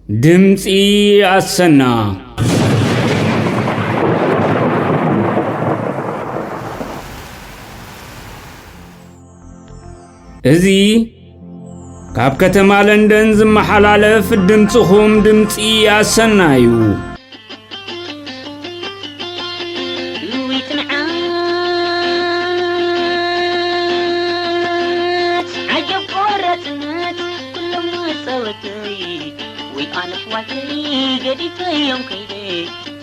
ድምፂ ኣሰና። እዚ ካብ ከተማ ለንደን ዝመሓላለፍ ድምፅኹም ድምፂ ኣሰና እዩ። ውይ ጽንዓት፣ ዓጀብ ቆራጽነት፣ ኩሎም መጻወተይ። ወይ ኣነ ኣሕዋተይ፣ ገዲፈዮም ከይደ፣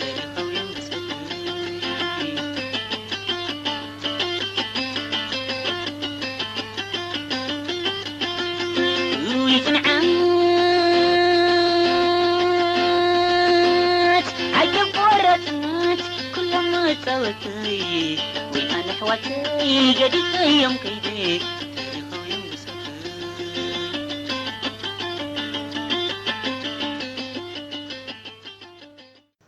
ተረኸብዮም ብጸተይ። ውይ ጽንዓት፣ ዓጀብ ቆራጽነት፣ ኩሎም መጻወተይ። ወይ ኣነ ኣሕዋተይ፣ ገዲፈዮም ከይደ፣ ተሪኸዮም ብሰተይ።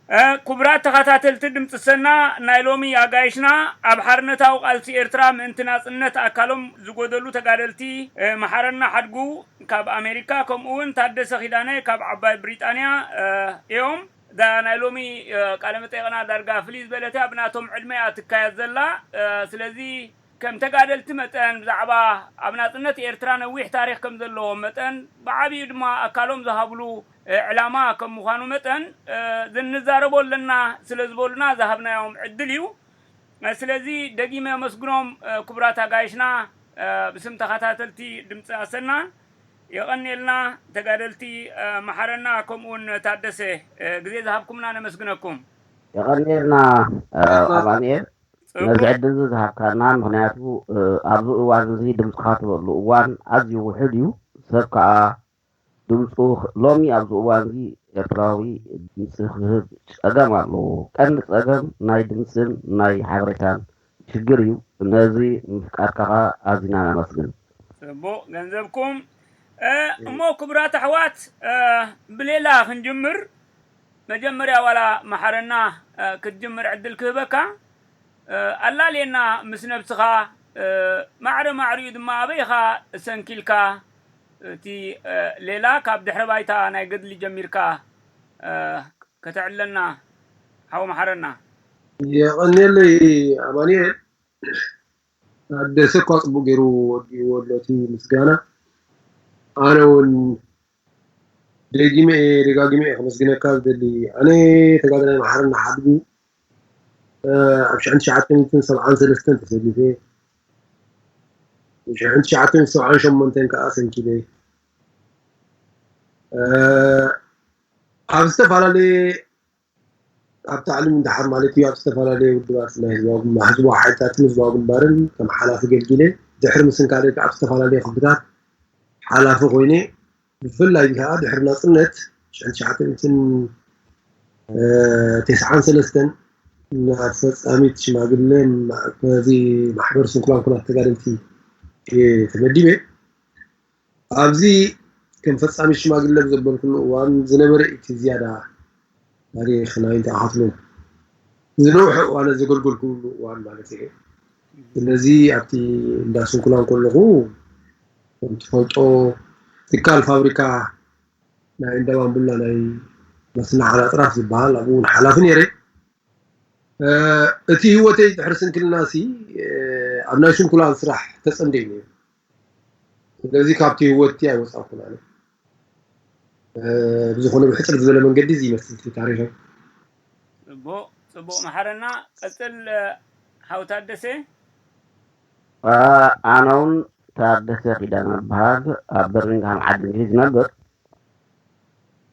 እ፣ ክቡራት ተኸታተልቲ ድምፂ ሰና፣ ናይ ሎሚ ኣጋይሽና ኣብ ሓርነታዊ ቃልሲ ኤርትራ ምእንቲ ናጽነት ኣካሎም ዝጎደሉ ተጋደልቲ፣ እ፣ መሓረና ሓድጉ ካብ ኣሜሪካ፣ ከምኡ እውን ታደሰ ኪዳነ ካብ ዓባይ ብሪጣንያ፣ እ፣ እዮም። እዛ ናይ ሎሚ፣ እ፣ ቃለ መጠይቕና ዳርጋ ፍልይ ዝበለት እያ፣ ብናቶም ዕድመ እያ ትካየድ ዘላ። እ፣ ስለዚ ከም ተጋደልቲ መጠን፣ ብዛዕባ ኣብ ናጽነት ኤርትራ ነዊሕ ታሪኽ ከም ዘለዎም መጠን፣ ብዓቢኡ ድማ ኣካሎም ዝሃብሉ፣ እ፣ ዕላማ ከም ምዃኑ መጠን፣ እ፣ ዝንዛረቦ ኣለና ስለ ዝበሉና ዝሃብናዮም ዕድል እዩ። እ፣ ስለዚ ደጊመ የመስግኖም፣ እ፣ ክቡራት ኣጋይሽና፣ እ፣ ብስም ተኸታተልቲ ድምፂ ኣሰና። የቐንየልና ተጋደልቲ፣ እ፣ መሓረና ከምኡውን ታደሰ፣ እ፣ ግዜ ዝሃብኩምና ነመስግነኩም። የቐንየልና፣ እ፣ ኣማኑኤል። ነዚ ጽቡቅ። ዕድል እዚ ዝሃብካና፣ ምኽንያቱ፣ እ፣ ኣብዚ እዋን እዚ ድምጽኻ ትበሉ እዋን ኣዝዩ ውሑድ እዩ። ሰብ ከኣ ድምጹ ኽ-፣ ሎሚ ኣብዚ እዋን እዚ ኤርትራዊ ድምጺ ክህብ ጸገም ኣለዎ። ቀንዲ ጸገም ናይ ድምጽን ናይ ሓበሬታን ሽግር እዩ። ነዚ ምፍቃድካ ከኣ ኣዚና ነመስግን። ጽቡቅ ገንዘብኩም። እ፣ እሞ ክቡራት ኣሕዋት፣ እ፣ ብሌላ ክንጅምር። መጀመርያ ዋላ መሓረና፣ እ፣ ክትጅምር ዕድል ክህበካ። እ፣ ኣላልየና ምስ ነብስኻ፣ እ፣ ማዕረ ማዕሪኡ ድማ ኣበይ ኢኻ ሰንኪልካ እቲ፣ እ፣ ሌላ ካብ ድሕረ ባይታ ናይ ገድሊ ጀሚርካ፣ እ፣ ከተዕልለና ሓው መሓረና። የቐንየለይ ኣማኑኤል። ታደሰ እኳ ጽቡቅ ገይሩ ወዲእዎ ኣሎ እቲ ምስጋና። ኣነ እውን ደጊመ እየ፣ ደጋጊመ እየ ከመስግነካ ዝደሊ። ኣነ ተጋዳላይ መሓረና ሓድጉ፣ እ፣ ኣብ ሽሕን ትሽዓተ ሚእትን ሰብዓን ሰለስተን ተሰሊፈ። ሽሕን ትሽዓተ ሚእትን ሰብዓን ሸሞንተን ከኣ ሰንኪለ። እ፣ ኣብ ዝተፈላለየ ኣብ ታዕሊም እንድሓር ማለት እዩ፣ ኣብ ዝተፈላለየ ውድባት ናይ ህዝባዊ ግንባር፣ ህዝባዊ ሓይልታትን ህዝባዊ ግንባርን ከም ሓላፊ ኣገልጊለ። ድሕሪ ምስንካለይ ከኣ ኣብ ዝተፈላለየ ክፍልታት ሓላፊ ኮይነ፣ ብፍላይ ከኣ ድሕሪ ናጽነት ሽሕን ትሽዓተ ሚእትን ተስዓን ሰለስተን ናብ ፈጻሚት ሽማግለ ማ-፣ ነዚ ማሕበር ስንኩላን ኩናት ተጋደልቲ እየ ተመዲበ። ኣብዚ ከም ፈጻሚ ሽማግለ ኣብ ዘበልኩሉ እዋን ዝነበረ እቲ ዝያዳ ታሪኽ ናይ ተኣኻትሎ ዝነውሐ እዋን ዘገልገልኩሉ እዋን ማለት እዩ። ስለዚ ኣብቲ እንዳ ስንኩላን ከለኹ ከም ትፈልጦ ትካል ፋብሪካ ናይ እንዳ ባምቡላ ናይ መስናዕና ጥራፍ ዝበሃል ኣብኡ እውን ሓላፊ ነይረ። እ፣ እቲ ህይወተይ ድሕሪ ስንክልና ሲ፣ እ፣ ኣብ ናይ ስንኩላን ስራሕ ተጸምደ እዩ ነይሩ። ስለዚ ካብቲ ህይወትቲ ኣይወጻእኩን ኣነ። እ፣ ብዝኾነ ብሕጽር ዝበለ መንገዲ እዚ ይመስል እቲ ታሪኸይ። ጽቡቕ፣ ጽቡቕ መሓረና። ቀጽል፣ እ፣ ሓው ታደሰ። እ፣ ኣነ እውን ታደሰ ኪዳነ እበሃል። ኣብ በርሚንግሃም ዓዲ እንግሊዝ ዝነብር።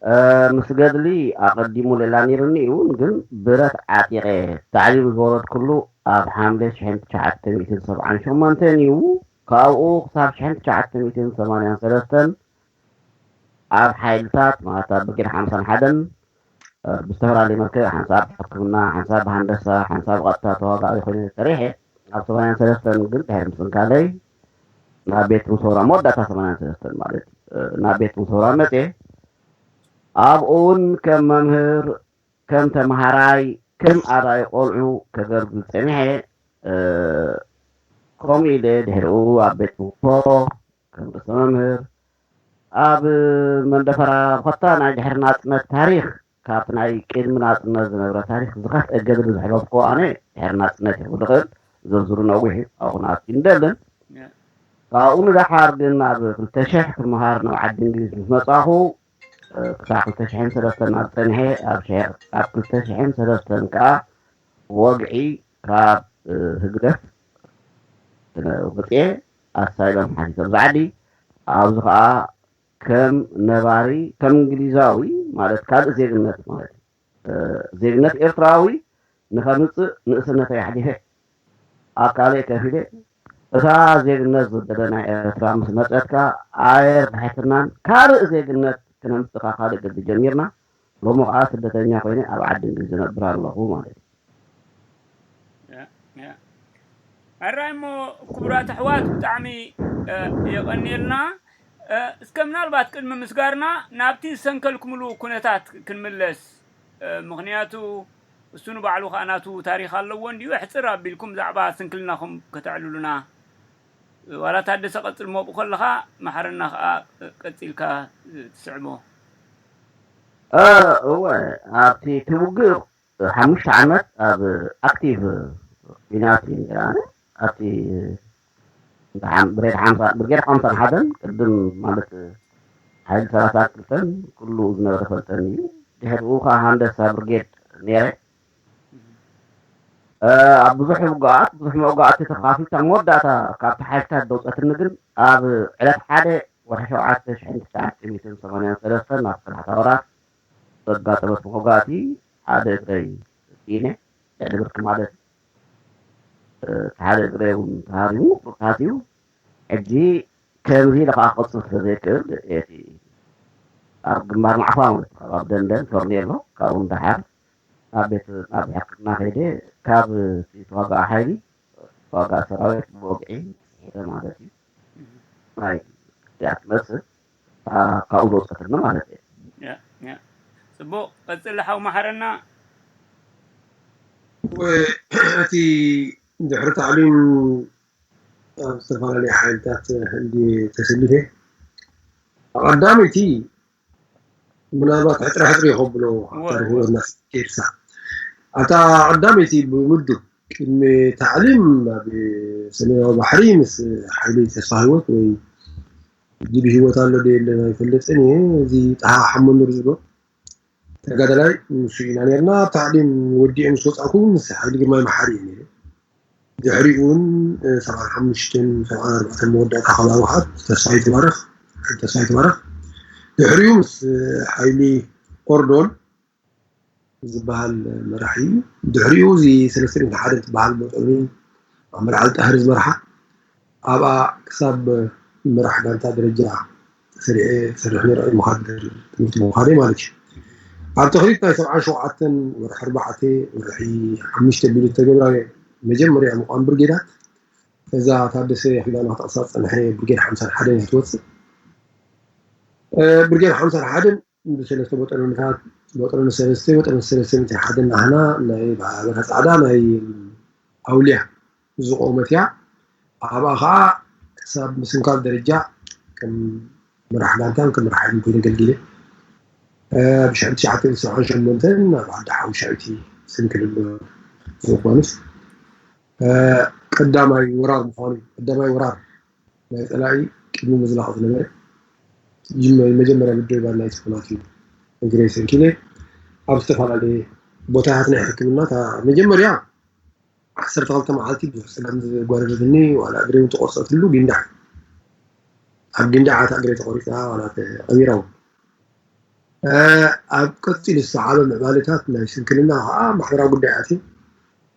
እ፣ ምስ ገድሊ ኣቐዲሙ ሌላ ነይሩኒ እውን፣ ግን ብረት ዓጢቐ ታዕሊም ዝወረድኩሉ ኣብ ሓምለ ሽሕን ትሽዓተ ሚእትን ሰብዓን ሸሞንተን እዩ። ካብኡ ክሳብ ሽሕን ትሽዓተ ሚእትን ሰማንያን ሰለስተን ኣብ ሓይልታት፣ ማለት ኣብ ብርጌድ ሓምሳን ሓደን፣ እ፣ ብዝተፈላለየ መልክዕ፣ ሓንሳብ ብሕክምና፣ ሓንሳብ ብሃንደሳ፣ ሓንሳብ ብቐጥታ ተዋጋኢ ኮይነ ሰሪሐ። ኣብ ሰማንያን ሰለስተን ግን ድሕሪ ምስንካለይ ናብ ቤት ምሰውራ፣ መወዳእታ ሰማንያን ሰለስተን ማለት፣ እ፣ ናብ ቤት ምሰውራ መጽየ። ኣብኡ እውን ከም መምህር፣ ከም ተምሃራይ፣ ከም ኣርኣይ ቆልዑ ከገልግል ጸኒሐ። እ፣ ከምኡ ኢለ ድሕሪኡ ኣብ ቤት ትምህርቶ ከም ርእሰ መምህር፣ ኣብ መንደፈራ ብኸታ ናይ ድሕሪ ናጽነት ታሪኽ፣ ካብ ናይ ቅድሚ ናጽነት ዝነበረ ታሪኽ ዝኸፍአ ገድሊ ዘሕለፍኩ ኣነ ድሕሪ ናጽነት ይኹን ዝኽእል ዝርዝሩ ነዊሕ እዩ፣ ኣብኡ ክንኣቱ ይንደልን። ካብኡ ንደሓር ግን ኣብ ክልተ ሽሕ ክመሃር ናብ ዓዲ እንግሊዝ ምስ መጻኹ፣ ክሳብ ክልተ ሽሕን ሰለስተን ኣብ ጸኒሐ፣ ኣብ ሽሕ- ኣብ ክልተ ሽሕን ሰለስተን ከኣ ወግዒ ካብ ህግደፍ ወጽኤ ኣሳይለም ሓቲተ ኣብዚ ዓዲ። ኣብዚ ከኣ ከም ነባሪ፣ ከም እንግሊዛዊ ማለት ካልእ ዜግነት ማለት እዩ። ዜግነት ኤርትራዊ ንኸምጽእ ንእስነተይ ኣሕሊፈ ኣካለይ ከፊለ እታ ዜግነት ዝደለ ናይ ኤርትራ ምስ መጸት ከኣ ኣየር ብሕትናን ካልእ ዜግነት ክነምጽእ ካብ ካልእ ገዲ ጀሚርና ሎሚ ከኣ ስደተኛ ኮይነ ኣብ ዓዲ እንግሊዝ እነብር ኣለኹ ማለት እዩ። ሕራይ እሞ ክቡራት ኣሕዋት ብጣዕሚ የቐንየልና። እስከ ምናልባት ቅድሚ ምስጋርና ናብቲ ዝሰንከልኩምሉ ኩነታት ክንምለስ፣ ምኽንያቱ እሱ ንባዕሉ ከዓ ናቱ ታሪኽ ኣለዎ እንዲዩ። ሕፅር ኣቢልኩም ብዛዕባ ስንክልናኹም ከተዕልሉና። ዋላ ታደሰ ቀፅል፣ ሞብኡ ከለኻ መሓረና ከዓ ቀፂልካ ትስዕቦ። እወ፣ ኣብቲ ትውግእ ሓሙሽተ ዓመት ኣብ ኣክቲቭ ኲናት እዩ ነይረ። ኣብቲ ብሬድ ሓምሳ ብርጌድ ሓምሳን ሓደን ቅድም ማለት ሓይሊ ሰላሳ ክልተን ኩሉ ዝነበረ ፈልጠን እዩ። ድሕሪኡ ከዓ ሃንደሳ ብርጌድ ነይረ። ኣብ ብዙሕ ውግኣት ብዙሕ መውጋእቲ ተኻፊልካ መወዳእታ ካብቲ ሓይልታት ደውፀትኒ ግን ኣብ ዕለት ሓደ ወርሒ ሸውዓተ ሽሕን ትሽዓተ ሚእትን ሰማንያን ሰለስተን ኣብ ሰላሳ ወራት ዘጋጠመት መውጋእቲ ሓደ እግረይ ስኢነ፣ ልዕሊ ብርኪ ማለት እዩ። እቲ ሓደ እግረይ እውን ተሃሪሙ፣ ብርካት እዩ። ሕጂ ከምዚ ኢለ ከዓ ክቐፅል ስለ ዘይክእል እቲ ኣብ ግንባር ማዕፋ ማለት እዩ፣ ኣብ ደንደን ቶርኔሎ፣ ካብኡ ንደሓር ናብ ቤት ናብ ሕክምና ከይደ ካብ እቲ ተዋጋኢ ሓይሊ ተዋጋኢ ሰራዊት ብወግዒ ስሒተ ማለት እዩ። ናይ ክልቲኣ ትመስል ካብኡ ዝወፀትኒ ማለት እዩ። ጽቡቕ፣ ቀጽል ሓው መሓረና። እቲ ድሕሪ ታዕሊም ኣብ ዝተፈላለዩ ሓይልታት ህንዲ ተሰሊፈ ቀዳመይቲ ምናልባት ሕጥረ ሕጥሪ ከብሎ ኣብታ ርህወትና ኬድሳ ኣብታ ቀዳመይቲ ብምዱብ ቅድሚ ታዕሊም ኣብ ሰሜናዊ ባሕሪ ምስ ሓይሊ ተስፋ ህይወት ወይ ጅቢ ህይወት ኣሎ ዶ የለን ኣይፈልጥን እየ። እዚ ጠሃ ሓመኑር ዝብሎ ተጋዳላይ ንሱ ኢና ነርና። ኣብ ታዕሊም ወዲኤ ምስ ወፃእኩ ምስ ሓይሊ ግርማይ መሓሪ እየ ነይረ። ድሕሪኡ እውን ሰብዓን ሓሙሽተን ሰብዓን ኣርባዕተን መወዳእታ ካብ ኣብሓት ተስፋ ይትባረኽ ተስፋ ይትባረኽ ድሕሪኡ ምስ ሓይሊ ኮርዶን ዝበሃል መራሒ እዩ። ድሕሪኡ እዚ ሰለስተ ሚእቲ ሓደ ትበሃል ቦጦኒ ኣብ መርዓል ጣህሪ ዝመርሓ ኣብኣ ክሳብ መራሕ ጋንታ ደረጃ ተሰሪዐ ዝሰርሕ ነይረ ምዃን ትምህርቲ ምዃነይ ማለት እዩ። ኣብ ተኽሊት ናይ ሰብዓን ሸውዓተን ወርሒ ኣርባዕተ ወርሒ ሓሙሽተ ቢሉ ዝተገብራ መጀመርያ ምቋም ብርጌዳት እዛ ታደሰ ኪዳኑ ክጠቕሳ ዝፀንሐ ብርጌድ ሓምሳን ሓደን እያ ትወፅእ። ብርጌድ ሓምሳን ሓደን ብሰለስተ ቦጠሎንታት ቦጠሎን ሰለስተ ቦጠሎን ሰለስተ ሚእቲ ሓደ ናህና ናይ ባበራ ፃዕዳ ናይ ኣውልያ ዝቆመት እያ። ኣብኣ ከዓ ክሳብ ምስንካል ደረጃ ከም መራሕ ጋንታን ከም መራሕ ሓይልን ኮይነ ኣገልጊለ። ብሽሕቲ ትሽዓተ ሚእቲ ሰብዓን ሸሞንተን ኣብ ዓዲ ሓውሻዊቲ ስንክልሎ ዝኾኑስ ቀዳማይ ወራር ምዃኑ እዩ። ቀዳማይ ወራር ናይ ፀላኢ ቅድሚ ምዝላቕ ዝነበረ መጀመርያ ምድብባል ናይቲ ኩናት እዩ። እግረይ ሰንኪለ ኣብ ዝተፈላለየ ቦታታት ናይ ሕክምና እታ መጀመርያ ዓሰርተ ክልተ መዓልቲ ብዙሕ ፀገም ዝጓደለትኒ ዋላ እግረይ እውን ተቆርፀትሉ ጊንዳዕ ኣብ ጊንዳዕ እታ እግረይ ተቆሪፃ ዋላ ተቐቢራ እውን ኣብ ቀፂሉ ዝሰዓበ ምዕባለታት ናይ ስንክልና ከዓ ማሕበራዊ ጉዳያት እዩ።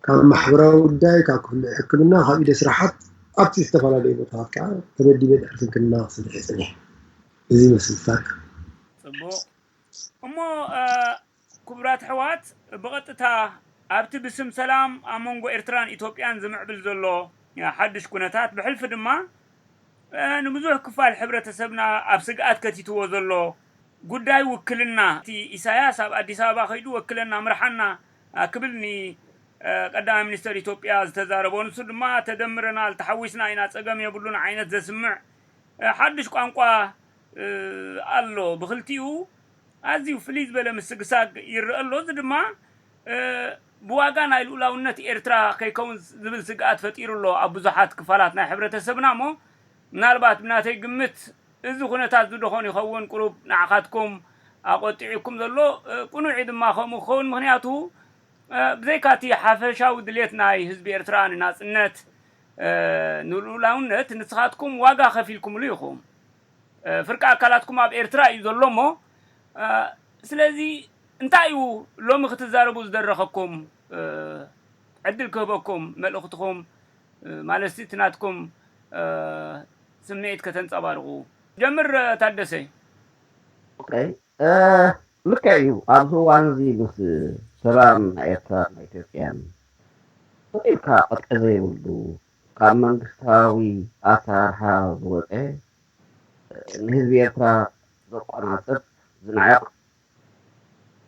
ካብ ማሕበራዊ ጉዳይ ካብ ክፍሊ ሕክምና ካብ ኢደ ስራሓት ኣብቲ ዝተፈላለዩ ቦታታት ከዓ ተመዲበ ድሕሪ ስንክልና ክሰርሕ እየ ፀኒሐ። እዚ ይመስል ታሪኽ። ፅቡቕ እሞ ክቡራት ኣሕዋት ብቐጥታ ኣብቲ ብስም ሰላም ኣብ መንጎ ኤርትራን ኢትዮጵያን ዝምዕብል ዘሎ ሓድሽ ኩነታት ብሕልፊ ድማ ንብዙሕ ክፋል ሕብረተሰብና ኣብ ስግኣት ከቲትዎ ዘሎ ጉዳይ ውክልና እቲ ኢሳያስ ኣብ ኣዲስ ኣበባ ከይዱ ወክለና ምርሓና ክብል ኒ ቀዳማይ ሚኒስተር ኢትዮጵያ ዝተዛረቦ ንሱ ድማ ተደምረናል ተሓዊስና ኢና ጸገም የብሉን ዓይነት ዘስምዕ ሓድሽ ቋንቋ ኣሎ። ብኽልቲኡ ኣዝዩ ፍልይ ዝበለ ምስግሳግ ይረአ ኣሎ። እዚ ድማ ብዋጋ ናይ ልኡላውነት ኤርትራ ከይከውን ዝብል ስግኣት ፈጢሩ ኣሎ ኣብ ብዙሓት ክፋላት ናይ ሕብረተሰብና። እሞ ምናልባት ብናተይ ግምት እዚ ኩነታት ዝደኾን ይኸውን፣ ቁሩብ ንዓኻትኩም ኣቆጢዑኩም ዘሎ ቅኑዕ ድማ ከምኡ ክኸውን። ምኽንያቱ ብዘይካቲ ሓፈሻዊ ድሌት ናይ ህዝቢ ኤርትራ ንናጽነት፣ ንልኡላውነት ንስኻትኩም ዋጋ ከፊልኩምሉ ኢኹም። ፍርቂ ኣካላትኩም ኣብ ኤርትራ እዩ ዘሎ እሞ፣ ስለዚ እንታይ እዩ ሎሚ ክትዛረቡ ዝደረኸኩም? ዕድል ክህበኩም፣ መልእኽትኹም ማለት እቲ ናትኩም ስምዒት ከተንጸባርቑ። ጀምር ታደሰ። ኦኬ፣ ልክዕ እዩ። ኣብዚ እዋን እዚ ምስ ሰላም ናይ ኤርትራን ናይ ኢትዮጵያን ኢልካ ቅጥዒ ዘይብሉ፣ ካብ መንግስታዊ ኣሰራርሓ ዝወፀ፣ ንህዝቢ ኤርትራ ዘቆናፅብ፣ ዝንዕቕ፣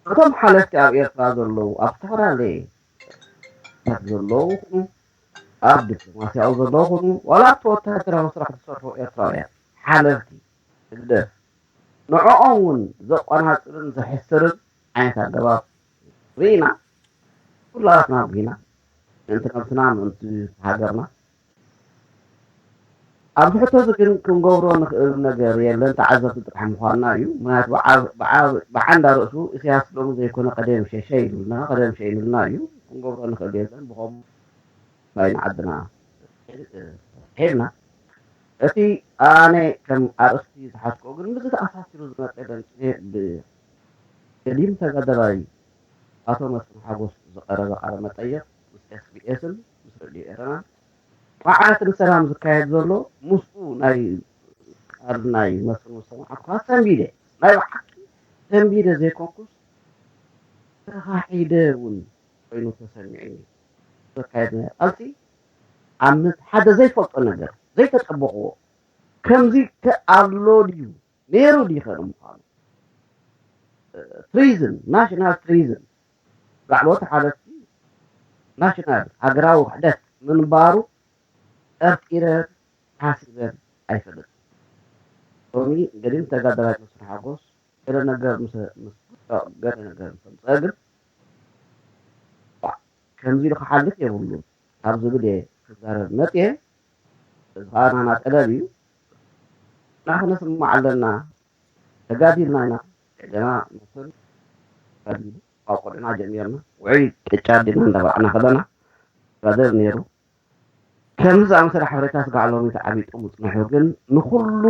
እቶም ሓለፍቲ ኣብ ኤርትራ ዘለዉ፣ ኣብ ዝተፈላለየ ታት ዘለዉ ይኹኑ፣ ኣብ ዲፕሎማስያዊ ዘለዉ ይኹኑ፣ ዋላ ኣብቲ ወታደራዊ ስራሕ ዝሰርሑ ኤርትራውያን ሓለፍቲ ህግደፍ፣ ንዕኦም እውን ዘቆናፅብን ዘሕስርን ዓይነት ኣገባብ ርኢና። ኩላትና ርኢና፣ ምእንቲ ነብስና፣ ምእንቲ ሃገርና። ኣብዚ ሕቶ እዚ ግን ክንገብሮ ንኽእል ነገር የለን፣ ተዓዘብቲ ጥራሕ ምዃንና እዩ። ምክንያቱ ብዓብ- ብዓብ- ብዓንዳ ርእሱ ኢሳያስ ሎሚ ዘይኮነ ቀደም ሸሸ ኢሉና፣ ቀደም ሸ ኢሉና እዩ። ክንገብሮ ንኽእል የለን። ብኸምኡ ናይ ንዓድና ሄድና። እቲ ኣነ ከም ኣርእስቲ ዝሓዝክኦ ግን ምስዚ ተኣሳሲሩ ዝመፀ ደንቅየ ብገዲም ተጋዳላይ ኣቶ መስፍን ሓጎስ ዝቐረበ ቃለ መጠይቕ ምስ ኤስቢኤስን ምስ ሬድዮ ኤረናን፣ መዓት ንሰላም ዝካየድ ዘሎ ምስኡ ናይ ቃል ናይ መስፍን ዝሰማዕኩ ሰንቢደ፣ ናይ ብሓቂ ሰንቢደ ዘይኮንኩስ ተኻሒደ እውን ኮይኑ ተሰሚዑኒ። ዘካየድናዮ ቃልሲ ኣብ ምስ ሓደ ዘይፈልጦ ነገር ዘይተጠበቕዎ ከምዚ ከ ኣሎ ድዩ ነይሩ ድዩ ከ ንምዃኑ ትሪዝን ናሽናል ትሪዝን ላዕለዎት ሓለፍቲ ናሽናል ሃገራዊ ውሕደት ምንባሩ ጠርጢረን ሓሲበን ኣይፈልጥን። ሎሚ ገዲም ተጋዳላይ መስፍን ሓጎስ ገለ ነገር ምስ ምስ ገለ ነገር ምስ ኣምፀአ ግን ከምዚ ኢሉ ክሓልፍ የብሉን ካብ ዝብል እየ ክዛረብ መፅየ። እዚ ከዓ ናና ጠለብ እዩ። ንሕና ክነስምዕ ኣለና። ተጋዲልና ኢና። ገና መስፍን ተጋዲሉ ካብ ቆልዕና ጀሚርና ውዑይ ቅጫ ኣዴና እንዳበላዕና ከለና ብራዘር ነይሩ። ከምዚ ዝኣመሰለ ሓበሬታ ስጋዕ ሎሚ ተዓቢጡ ምፅንሑ ግን ንኹሉ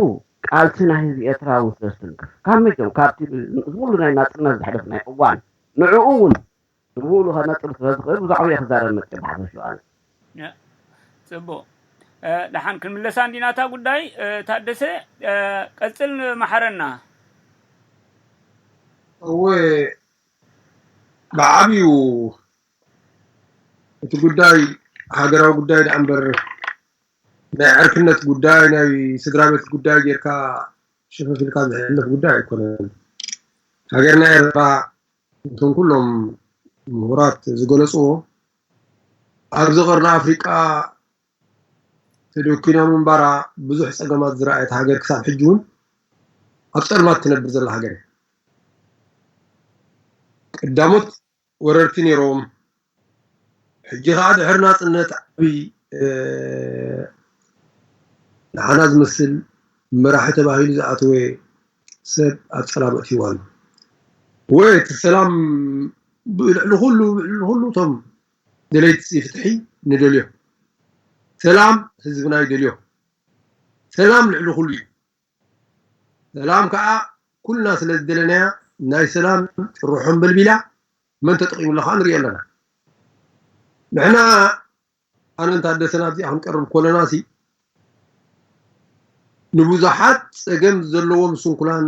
ቃልሲ ናይ ህዝቢ ኤርትራ እውን ስለ ዝትንክፍ ካብ መጀም ካብቲ ዝብሉ ናይ ናፅነት ዘሕለፍናዮ እዋን ንዕኡ እውን ንብሉ ከነፅር ስለ ዝኽእል ብዛዕባኡ እየ ክዛረብ መፅእ ብሓፈሽኡ ኣነ። ፅቡቕ። ደሓን ክንምለሳ እንዲና እታ ጉዳይ። ታደሰ ቀፅል መሓረና። እወ፣ ብዓብዩ እቲ ጉዳይ ሃገራዊ ጉዳይ ደኣ እምበር ናይ ዕርክነት ጉዳይ ናይ ስድራ ቤት ጉዳይ ጌርካ ሽፍፍ ኢልካ ዝሕለፍ ጉዳይ ኣይኮነን። ሃገርና ኤርትራ እቶም ኩሎም ምሁራት ዝገለፅዎ ኣብዚ ቀርኒ ኣፍሪቃ ተደኪና ምንባራ ብዙሕ ፀገማት ዝረኣየት ሃገር ክሳብ ሕጂ እውን ኣብ ፀልማት ትነብር ዘላ ሃገር እያ። ቀዳሞት ወረርቲ ነይሮም። ሕጂ ከዓ ድሕሪ ናፅነት ዓብይ ንዓና ዝመስል መራሒ ተባሂሉ ዝኣተወ ሰብ ኣብ ፀላም ኣእትይዋ ኣሎ። ወይ እቲ ሰላም ልዕሊ ኩሉ ልዕሊ ኩሉ እቶም ደለይቲ ፍትሒ ንደልዮ። ሰላም ህዝብና ይደልዮ። ሰላም ልዕሊ ኩሉ እዩ። ሰላም ከዓ ኩልና ስለ ዝደለናያ ናይ ሰላም ጭርሖ ኣንበልቢላ መን ተጠቒሙላ ከዓ ንሪኦ ኣለና። ንሕና ኣነን ታደሰን ኣብዚኣ ክንቀርብ ኮለና ሲ ንብዙሓት ፀገም ዘለዎም ስንኩላን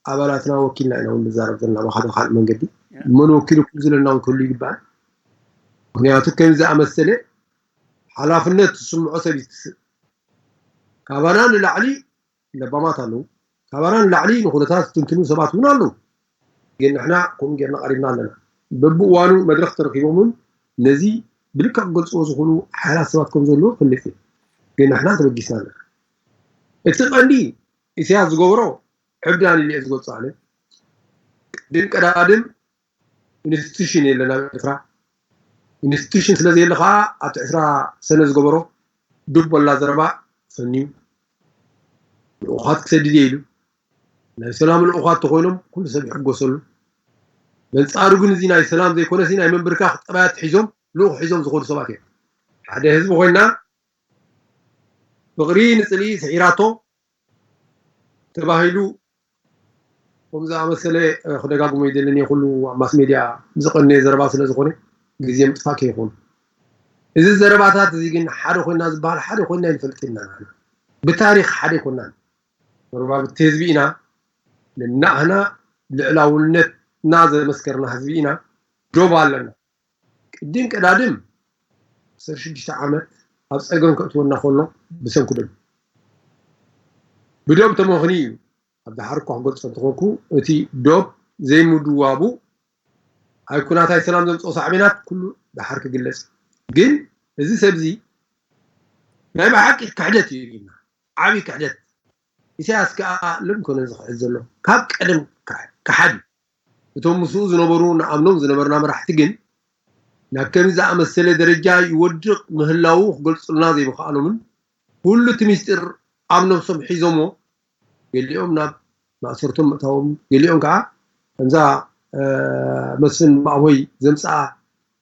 ኣባላትና ወኪልና ኢና እውን ንዛረብ ዘለና ብሓደ ካልእ መንገዲ መን ወኪልኩም ዝለና እውን ክህሉ ይግባእ። ምክንያቱ ከምዚ ዝኣመሰለ ሓላፍነት ዝስምዖ ሰብ እዩ ዝትስእ። ካባና ንላዕሊ ለባማት ኣለዉ። ካባና ንላዕሊ ንኩነታት ዝትንትኑ ሰባት እውን ኣለዉ። ግን ንሕና ከምኡ ጌርና ቀሪብና ኣለና። በብእዋኑ መድረኽ ተረኪቦም እውን ነዚ ብልክዕ ክገልፅዎ ዝኽእሉ ሓያላት ሰባት ከም ዘለዉ ክፈልጥ እዩ። ግን ንሕና ተበጊስና ኣለና። እቲ ቀንዲ ኢሳያስ ዝገበሮ ዕብዳን ኢለ እየ ዝገልጾ ኣነ። ቅድም ቀዳድም ኢንስቲቱሽን የለን ኣብ ኤርትራ። ኢንስቲቱሽን ስለ ዘየለ ከዓ ኣብቲ ዕስራ ሰነ ዝገበሮ ዱብ ወላ ዘረባ ፈንዩ። ልኡኻት ክሰድድ እየ ኢሉ። ናይ ሰላም ልኡኻት ተኾይኖም ኩሉ ሰብ ይሕጎሰሉ። በንጻሩ ግን እዚ ናይ ሰላም ዘይኮነሲ ናይ ምንብርካኽ ጠባያት ሒዞም ልኡኽ ሒዞም ዝኾኑ ሰባት እዮም። ሓደ ህዝቢ ኮይና ፍቕሪ ንጽልኢ ስዒራቶ ተባሂሉ ከም ዝኣመሰለ ክደጋግሞ ይደልን እየ። ኩሉ ኣብ ማስ ሜድያ ዝቐነየ ዘረባ ስለ ዝኾነ ግዜ ምጥፋእ ከይኾኑ። እዚ ዘረባታት እዚ ግን ሓደ ኮይና ዝበሃል ሓደ ኮይና ይንፈልጥ ኢና። ብታሪኽ ሓደ ኮይና መርባብቲ ህዝቢ ኢና። ንናህና ልዕላውነትና ዘመስከርና ህዝቢ ኢና። ዶብ ኣለና። ቅድም ቀዳድም ዓሰርተ ሽዱሽተ ዓመት ኣብ ጸገም ከእትወና ከሎ ብሰንኩ ዶብ ብዶብ ተመኽኒ እዩ። ኣብ ደሓር እኳ ክገልጾ እንተኾንኩ እቲ ዶብ ዘይምድዋቡ ኣይኩናት ኣይ ሰላም ዘምጽኦ ሳዕቤናት ኩሉ ደሓር ክግለጽ። ግን እዚ ሰብዚ ናይ ብሓቂ ክሕደት እዩ ኢልና ዓብዪ ክሕደት። ኢሳያስ ከዓ ልም ኮነ ዝክሕድ ዘሎ ካብ ቀደም ክሓድ እቶም ምስኡ ዝነበሩ ንኣምኖም ዝነበርና መራሕቲ ግን ናብ ከምዚ ዝኣመሰለ ደረጃ ይወድቕ ምህላዉ ክገልጹልና ዘይምኽኣሎምን ኩሉ እቲ ሚስጢር ኣብ ነብሶም ሒዞሞ ገሊኦም ናብ ማእሰርቶም ምእታዎም ገሊኦም ከዓ ከምዛ መስፍን ማእሆይ ዘምፅኣ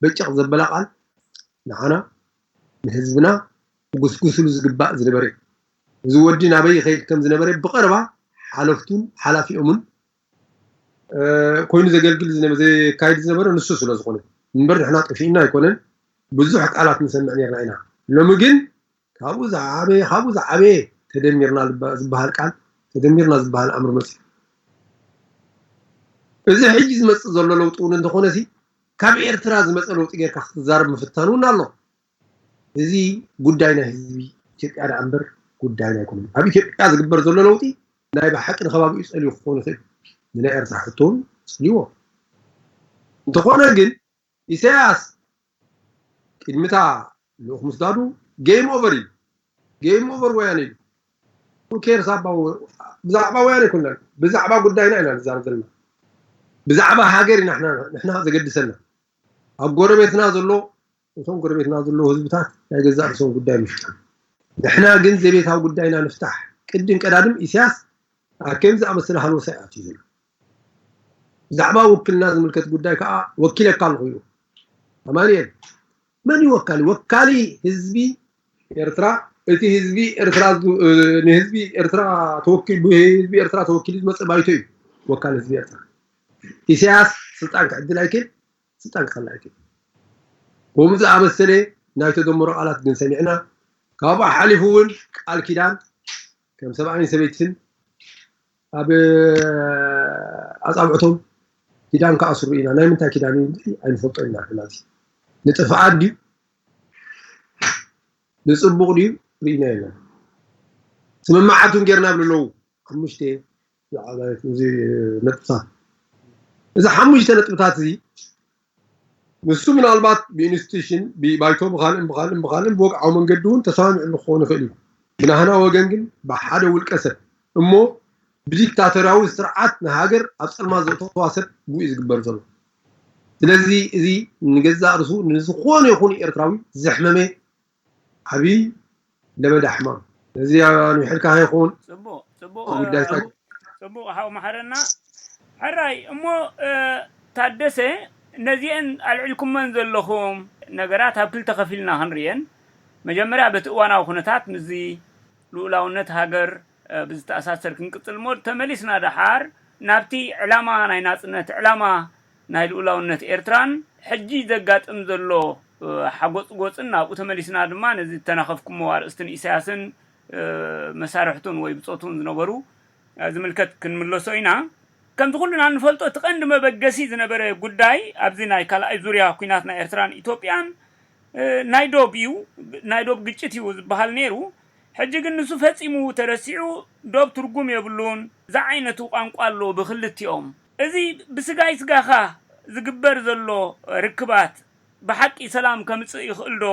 በጨቕ ዘበላ ቃል ንዓና ንህዝብና ክጉስጉስሉ ዝግባእ ዝነበረ እዩ። እዚ ወዲ ናበይ ይኸይድ ከም ዝነበረ ብቐረባ ሓለፍቱን ሓላፊኦምን ኮይኑ ዘገልግል ዘካይድ ዝነበረ ንሱ ስለ ዝኾነ እምበር ንሕና ጠፊእና ኣይኮነን። ብዙሕ ቃላት ንሰምዕ ነርና ኢና። ሎሚ ግን ካብኡ ዝዓበየ ካብኡ ዝዓበየ ተደሚርና ዝበሃል ቃል ተደሚርና ዝበሃል ኣምር መፅእ። እዚ ሕጂ ዝመፅእ ዘሎ ለውጢ እውን እንተኾነ ሲ ካብ ኤርትራ ዝመፀ ለውጢ ጌርካ ክትዛረብ ምፍታን እውን ኣሎ። እዚ ጉዳይ ናይ ህዝቢ ኢትዮጵያ ደኣ እምበር ጉዳይና ኣይኮነን። ኣብ ኢትዮጵያ ዝግበር ዘሎ ለውጢ ናይ ብሓቂ ንከባቢኡ ጸልዩ ክኸውን ይኽእል። ንናይ ኤርትራ ሕቶ እውን ጸልይዎ። እንተኾነ ግን ኢሳያስ ቅድሚታ ልኡኽ ምስዳዱ ጌም ኦቨር እዩ። ጌም ኦቨር ወያነ እዩ። Who cares about ብዛዕባ ወያነ ኣይኮንና ብዛዕባ ጉዳይና ኢና ንዛረብ ዘለና። ብዛዕባ ሃገር ኢና ንሕና ዘገድሰና። ኣብ ጎረቤትና ዘሎ እቶም ጎረቤትና ዘለዉ ህዝብታት ናይ ገዛእ ርእሶም ጉዳይ ምፍታሕ። ንሕና ግን ዘቤታዊ ጉዳይና ንፍታሕ። ቅድም ቀዳድም ኢሳያስ ኣብ ከምዚ ዝኣመሰለ ሃልወሳይ ኣትዩ ዘሎ። ብዛዕባ ውክልና ዝምልከት ጉዳይ ከዓ ወኪለካ ኣለኹ ኢሉ። ኣማኑኤል መን እዩ ወካሊ? ወካሊ ህዝቢ ኤርትራ እቲ ህዝቢ ኤርትራ ንህዝቢ ኤርትራ ተወኪሉ ብህዝቢ ኤርትራ ተወኪሉ ዝመፀ ባይቶ እዩ ወካሊ ህዝቢ ኤርትራ። ኢሳያስ ስልጣን ክዕድል ኣይክእል ስልጣን ክኸላ ኣይክእል። ከምኡ ዝኣመሰለ ናይ ተደመሮ ቃላት ግን ሰሚዕና። ካብኡ ሓሊፉ እውን ቃል ኪዳን ከም ሰብኣይን ሰበይትን ኣብ ኣጻብዕቶም ኪዳን ክኣስሩ ኢና። ናይ ምንታይ ኪዳን እዩ ኣይንፈልጦ ኢና። ሕና እዚ ንጥፍኣት ድዩ ንጽቡቕ ድዩ ርኢና የለን። ስምምዓት እውን ጌርና ይብሉ ኣለዉ። ሓሙሽተ ነጥብታት እዚ ሓሙሽተ ነጥብታት እዚ ንሱ ምናልባት ብኢንስቲቱሽን ብባይቶ ብካልእን ብካልእን ብካልእን ብወግዓዊ መንገዲ እውን ተሰማሚዑ ክኸውን ይኽእል እዩ። ብናህና ወገን ግን ብሓደ ውልቀ ሰብ እሞ ብዲክታቶርያዊ ስርዓት ንሃገር ኣብ ጸልማት ዘእተዋ ሰብ ብኡ እዩ ዝግበር ዘሎ። ስለዚ እዚ ንገዛእ ርእሱ ንዝኾነ ይኹን ኤርትራዊ ዘሕመመ ዓብዪ ለበዳ ሕማም ነዚ ኣንዊሕልካ ይኹን ጽቡቕ ጽቡቕ ጉዳይ ጽቡቕ ሓው መሓረና። ሕራይ እሞ ታደሰ ነዚአን ኣልዒልኩመን ዘለኹም ነገራት ኣብ ክልተ ከፊልና ክንርእየን። መጀመርያ በቲ እዋናዊ ኩነታት ምስዚ ልኡላውነት ሃገር ብዝተኣሳሰር ክንቅጽል እሞ ተመሊስና ደሓር ናብቲ ዕላማ ናይ ናጽነት ዕላማ ናይ ልኡላውነት ኤርትራን ሕጂ ዘጋጥም ዘሎ ሓጎጽጎጽን ናብኡ ተመሊስና ድማ ነዚ እተናኸፍኩሞ ኣርእስትን ኢሳያስን መሳርሕቱን ወይ ብጾቱን ዝነበሩ ዝምልከት ክንምለሶ ኢና። ከምቲ ኩልና እንፈልጦ እቲ ቀንዲ መበገሲ ዝነበረ ጉዳይ ኣብዚ ናይ ካልኣይ ዙርያ ኲናት ናይ ኤርትራን ኢትዮጵያን ናይ ዶብ እዩ፣ ናይ ዶብ ግጭት እዩ ዝበሃል ነይሩ። ሕጂ ግን ንሱ ፈጺሙ ተረሲዑ፣ ዶብ ትርጉም የብሉን ዝዓይነቱ ቋንቋ ኣሎ ብክልቲኦም። እዚ ብስጋይ ስጋኻ ዝግበር ዘሎ ርክባት ብሓቂ ሰላም ከምጽእ ይኽእል ዶ?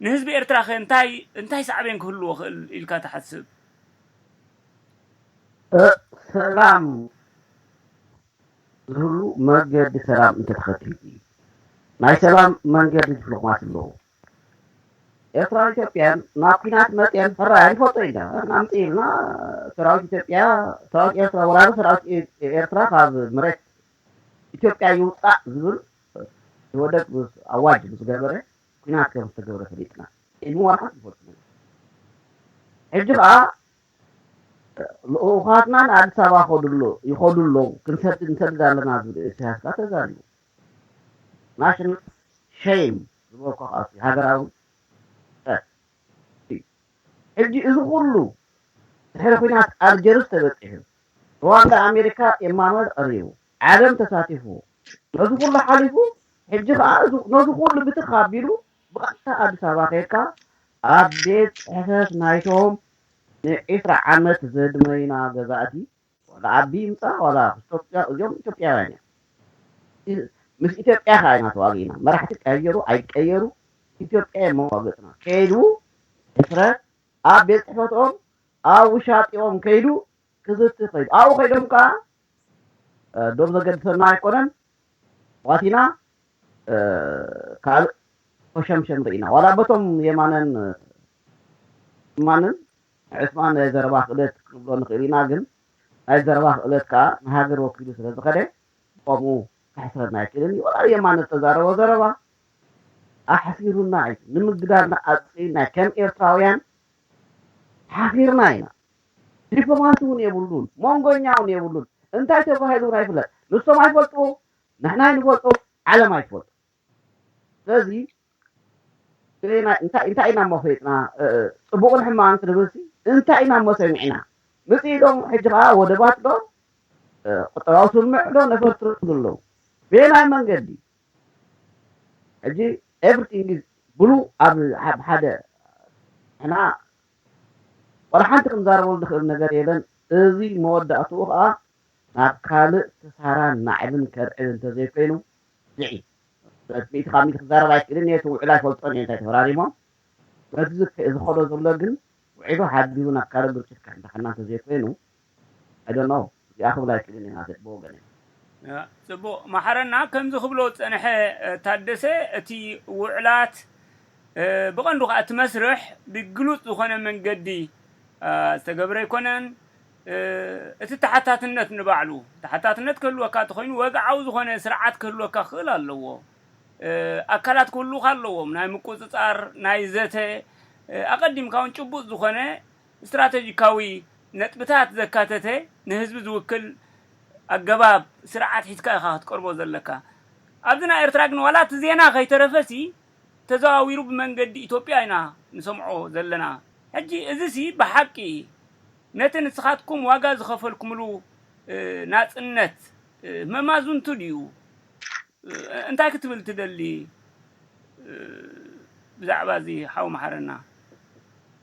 ንህዝቢ ኤርትራ ኸ እንታይ እንታይ ሳዕቤን ክህልዎ ክእል ኢልካ ትሓስብ? ሰላም ዝህሉ መንገዲ ሰላም እንተተኸቲልቲ ናይ ሰላም መንገዲ ዲፕሎማሲ ኣለዎ። ኤርትራን ኢትዮጵያን ናብ ኲናት መፅየን ሕራይ ኣይንፈልጦ ኢና። ኣምፅእልና ሰራዊት ኢትዮጵያ፣ ሰራዊት ኤርትራ፣ ወራሪ ሰራዊት ኤርትራ ካብ መሬት ኢትዮጵያ ይውፃእ ዝብል ኢህወደግ ምስ ኣዋጅ ምስ ገበረ ኲናት ከም ዝተገብረ ፈሊጥና። ኢድሚ ወርሓት ይፈልጡ። ሕጂ ከዓ ልኡኻትና ንኣዲስ ኣበባ ይኸዱ ኣለዉ፣ ክንሰድድ ንሰድድ ኣለና ዝብል ኢሳያስ ከዓ ተዛሪቡ። ናሽናል ሸይም ዝበልኮ ከዓ ሃገራዊ ሕጂ እዚ ኩሉ ድሕሪ ኲናት ኣልጀርስ ተበፂሑ፣ ሩዋንዳ ኣሜሪካ የማመ ቀሪቡ፣ ዓለም ተሳቲፉ፣ ነዚ ኩሉ ሓሊፉ ሕጂ ከዓ ነዚ ኩሉ ብትኽ ኣቢሉ ብቐጥታ ኣዲስ ኣበባ ከይድካ ኣብ ቤት ፅሕፈት ናይቶም ንዒስራ ዓመት ዘድመይና ገዛእቲ ዋላ ዓቢ ይምፃእ ዋላ ኢትዮጵያ እዚኦም ኢትዮጵያውያን እዮም። ምስ ኢትዮጵያ ከዓ ኢና ተዋጊእና። መራሕቲ ቀየሩ ኣይቀየሩ ኢትዮጵያ እዮም መዋገፅና። ከይዱ ሕፍረት ኣብ ቤት ፅሕፈትኦም ኣብ ውሻጢኦም ከይዱ ክዝቲ ከይዱ ኣብኡ ከይዶም ከዓ ዶብ ዘገድሰና ኣይኮነን ዋቲና ካልእ ኮሸምሸም ርኢና ዋላ በቶም የማነን ማንን ዕስማን ናይ ዘረባ ክእለት ክንብሎ ንኽእል ኢና ግን ናይ ዘረባ ክእለት ከዓ ንሃገር ወኪሉ ስለ ዝኸደ ከምኡ ክሕስረና ኣይክእልን እዩ። ወላ የማነ ዝተዛረቦ ዘረባ ኣሕሲሩና እዩ ንምግዳልና ኣፅኢና ከም ኤርትራውያን ሓፊርና ኢና። ዲፕሎማሲ እውን የብሉን፣ መንጎኛ እውን የብሉን። እንታይ ተባሂሉ እውን ኣይፍለጥ። ንሶም ኣይፈልጡ፣ ንሕና ኣይንፈልጦ፣ ዓለም ኣይትፈልጡ። ስለዚ እንታይ ኢና እሞ ፈሊጥና? ፅቡቕን ሕማቕን ክንብል እንታይ ኢና እሞ ሰሚዕና? ምፅኢዶም ሕጂ ከዓ ወደባት ዶ ቁጠባዊ ስምምዕ ዶ ነፈርትሩ ኣለዉ? በየናይ መንገዲ? ሕጂ everything is ብሉ ኣብ ሓደ ሕና ወላ ሓንቲ ክንዛረበሉ ንኽእል ነገር የለን። እዚ መወዳእትኡ ከዓ ናብ ካልእ ክሳራን ናዕብን ከርዕብ እንተዘይኮይኑ ዝዒ በቲ ሚእቲ ካብ ሚእቲ ክዛረብ ኣይክእልን እየ። እቲ ውዕል ኣይፈልጦን እየ እንታይ ተፈራሪሞም። በቲ ዝኸዶ ዘሎ ግን ውዒሉ ሓዲሩ ናብ ካልእ ግርጭት ከሕንዳሓና እንተዘይኮይኑ I don't know እዚኣ ክብል ኣይክእልን እየ ናተይ ብወገነይ። ጽቡቕ ማሓረና ከምዚ ክብሎ ዝጸንሐ ታደሰ እቲ ውዕላት ብቐንዱ ከዓ እቲ መስርሕ ብግሉጽ ዝኾነ መንገዲ ዝተገብረ ኣይኮነን። እቲ ተሓታትነት ንባዕሉ ተሓታትነት ክህልወካ እንተኾይኑ ወግዓዊ ዝኾነ ስርዓት ክህልወካ ክኽእል ኣለዎ። ኣካላት ክህልውካ ኣለዎም ናይ ምቁፅፃር ናይ ዘተ ኣቐዲምካ እውን ጭቡጥ ዝኾነ ስትራተጂካዊ ነጥብታት ዘካተተ ንህዝቢ ዝውክል ኣገባብ ስርዓት ሒዝካ ኢኻ ክትቀርቦ ዘለካ። ኣብዚ ናይ ኤርትራ ግን ዋላ እቲ ዜና ከይተረፈሲ ተዘዋዊሩ ብመንገዲ ኢትዮጵያ ኢና ንሰምዖ ዘለና። ሕጂ እዚሲ ብሓቂ ነቲ ንስኻትኩም ዋጋ ዝኸፈልኩምሉ ናጽነት መማዝንቱ ድዩ? እንታይ ክትብል ትደሊ ብዛዕባ እዚ ሓው መሓረና?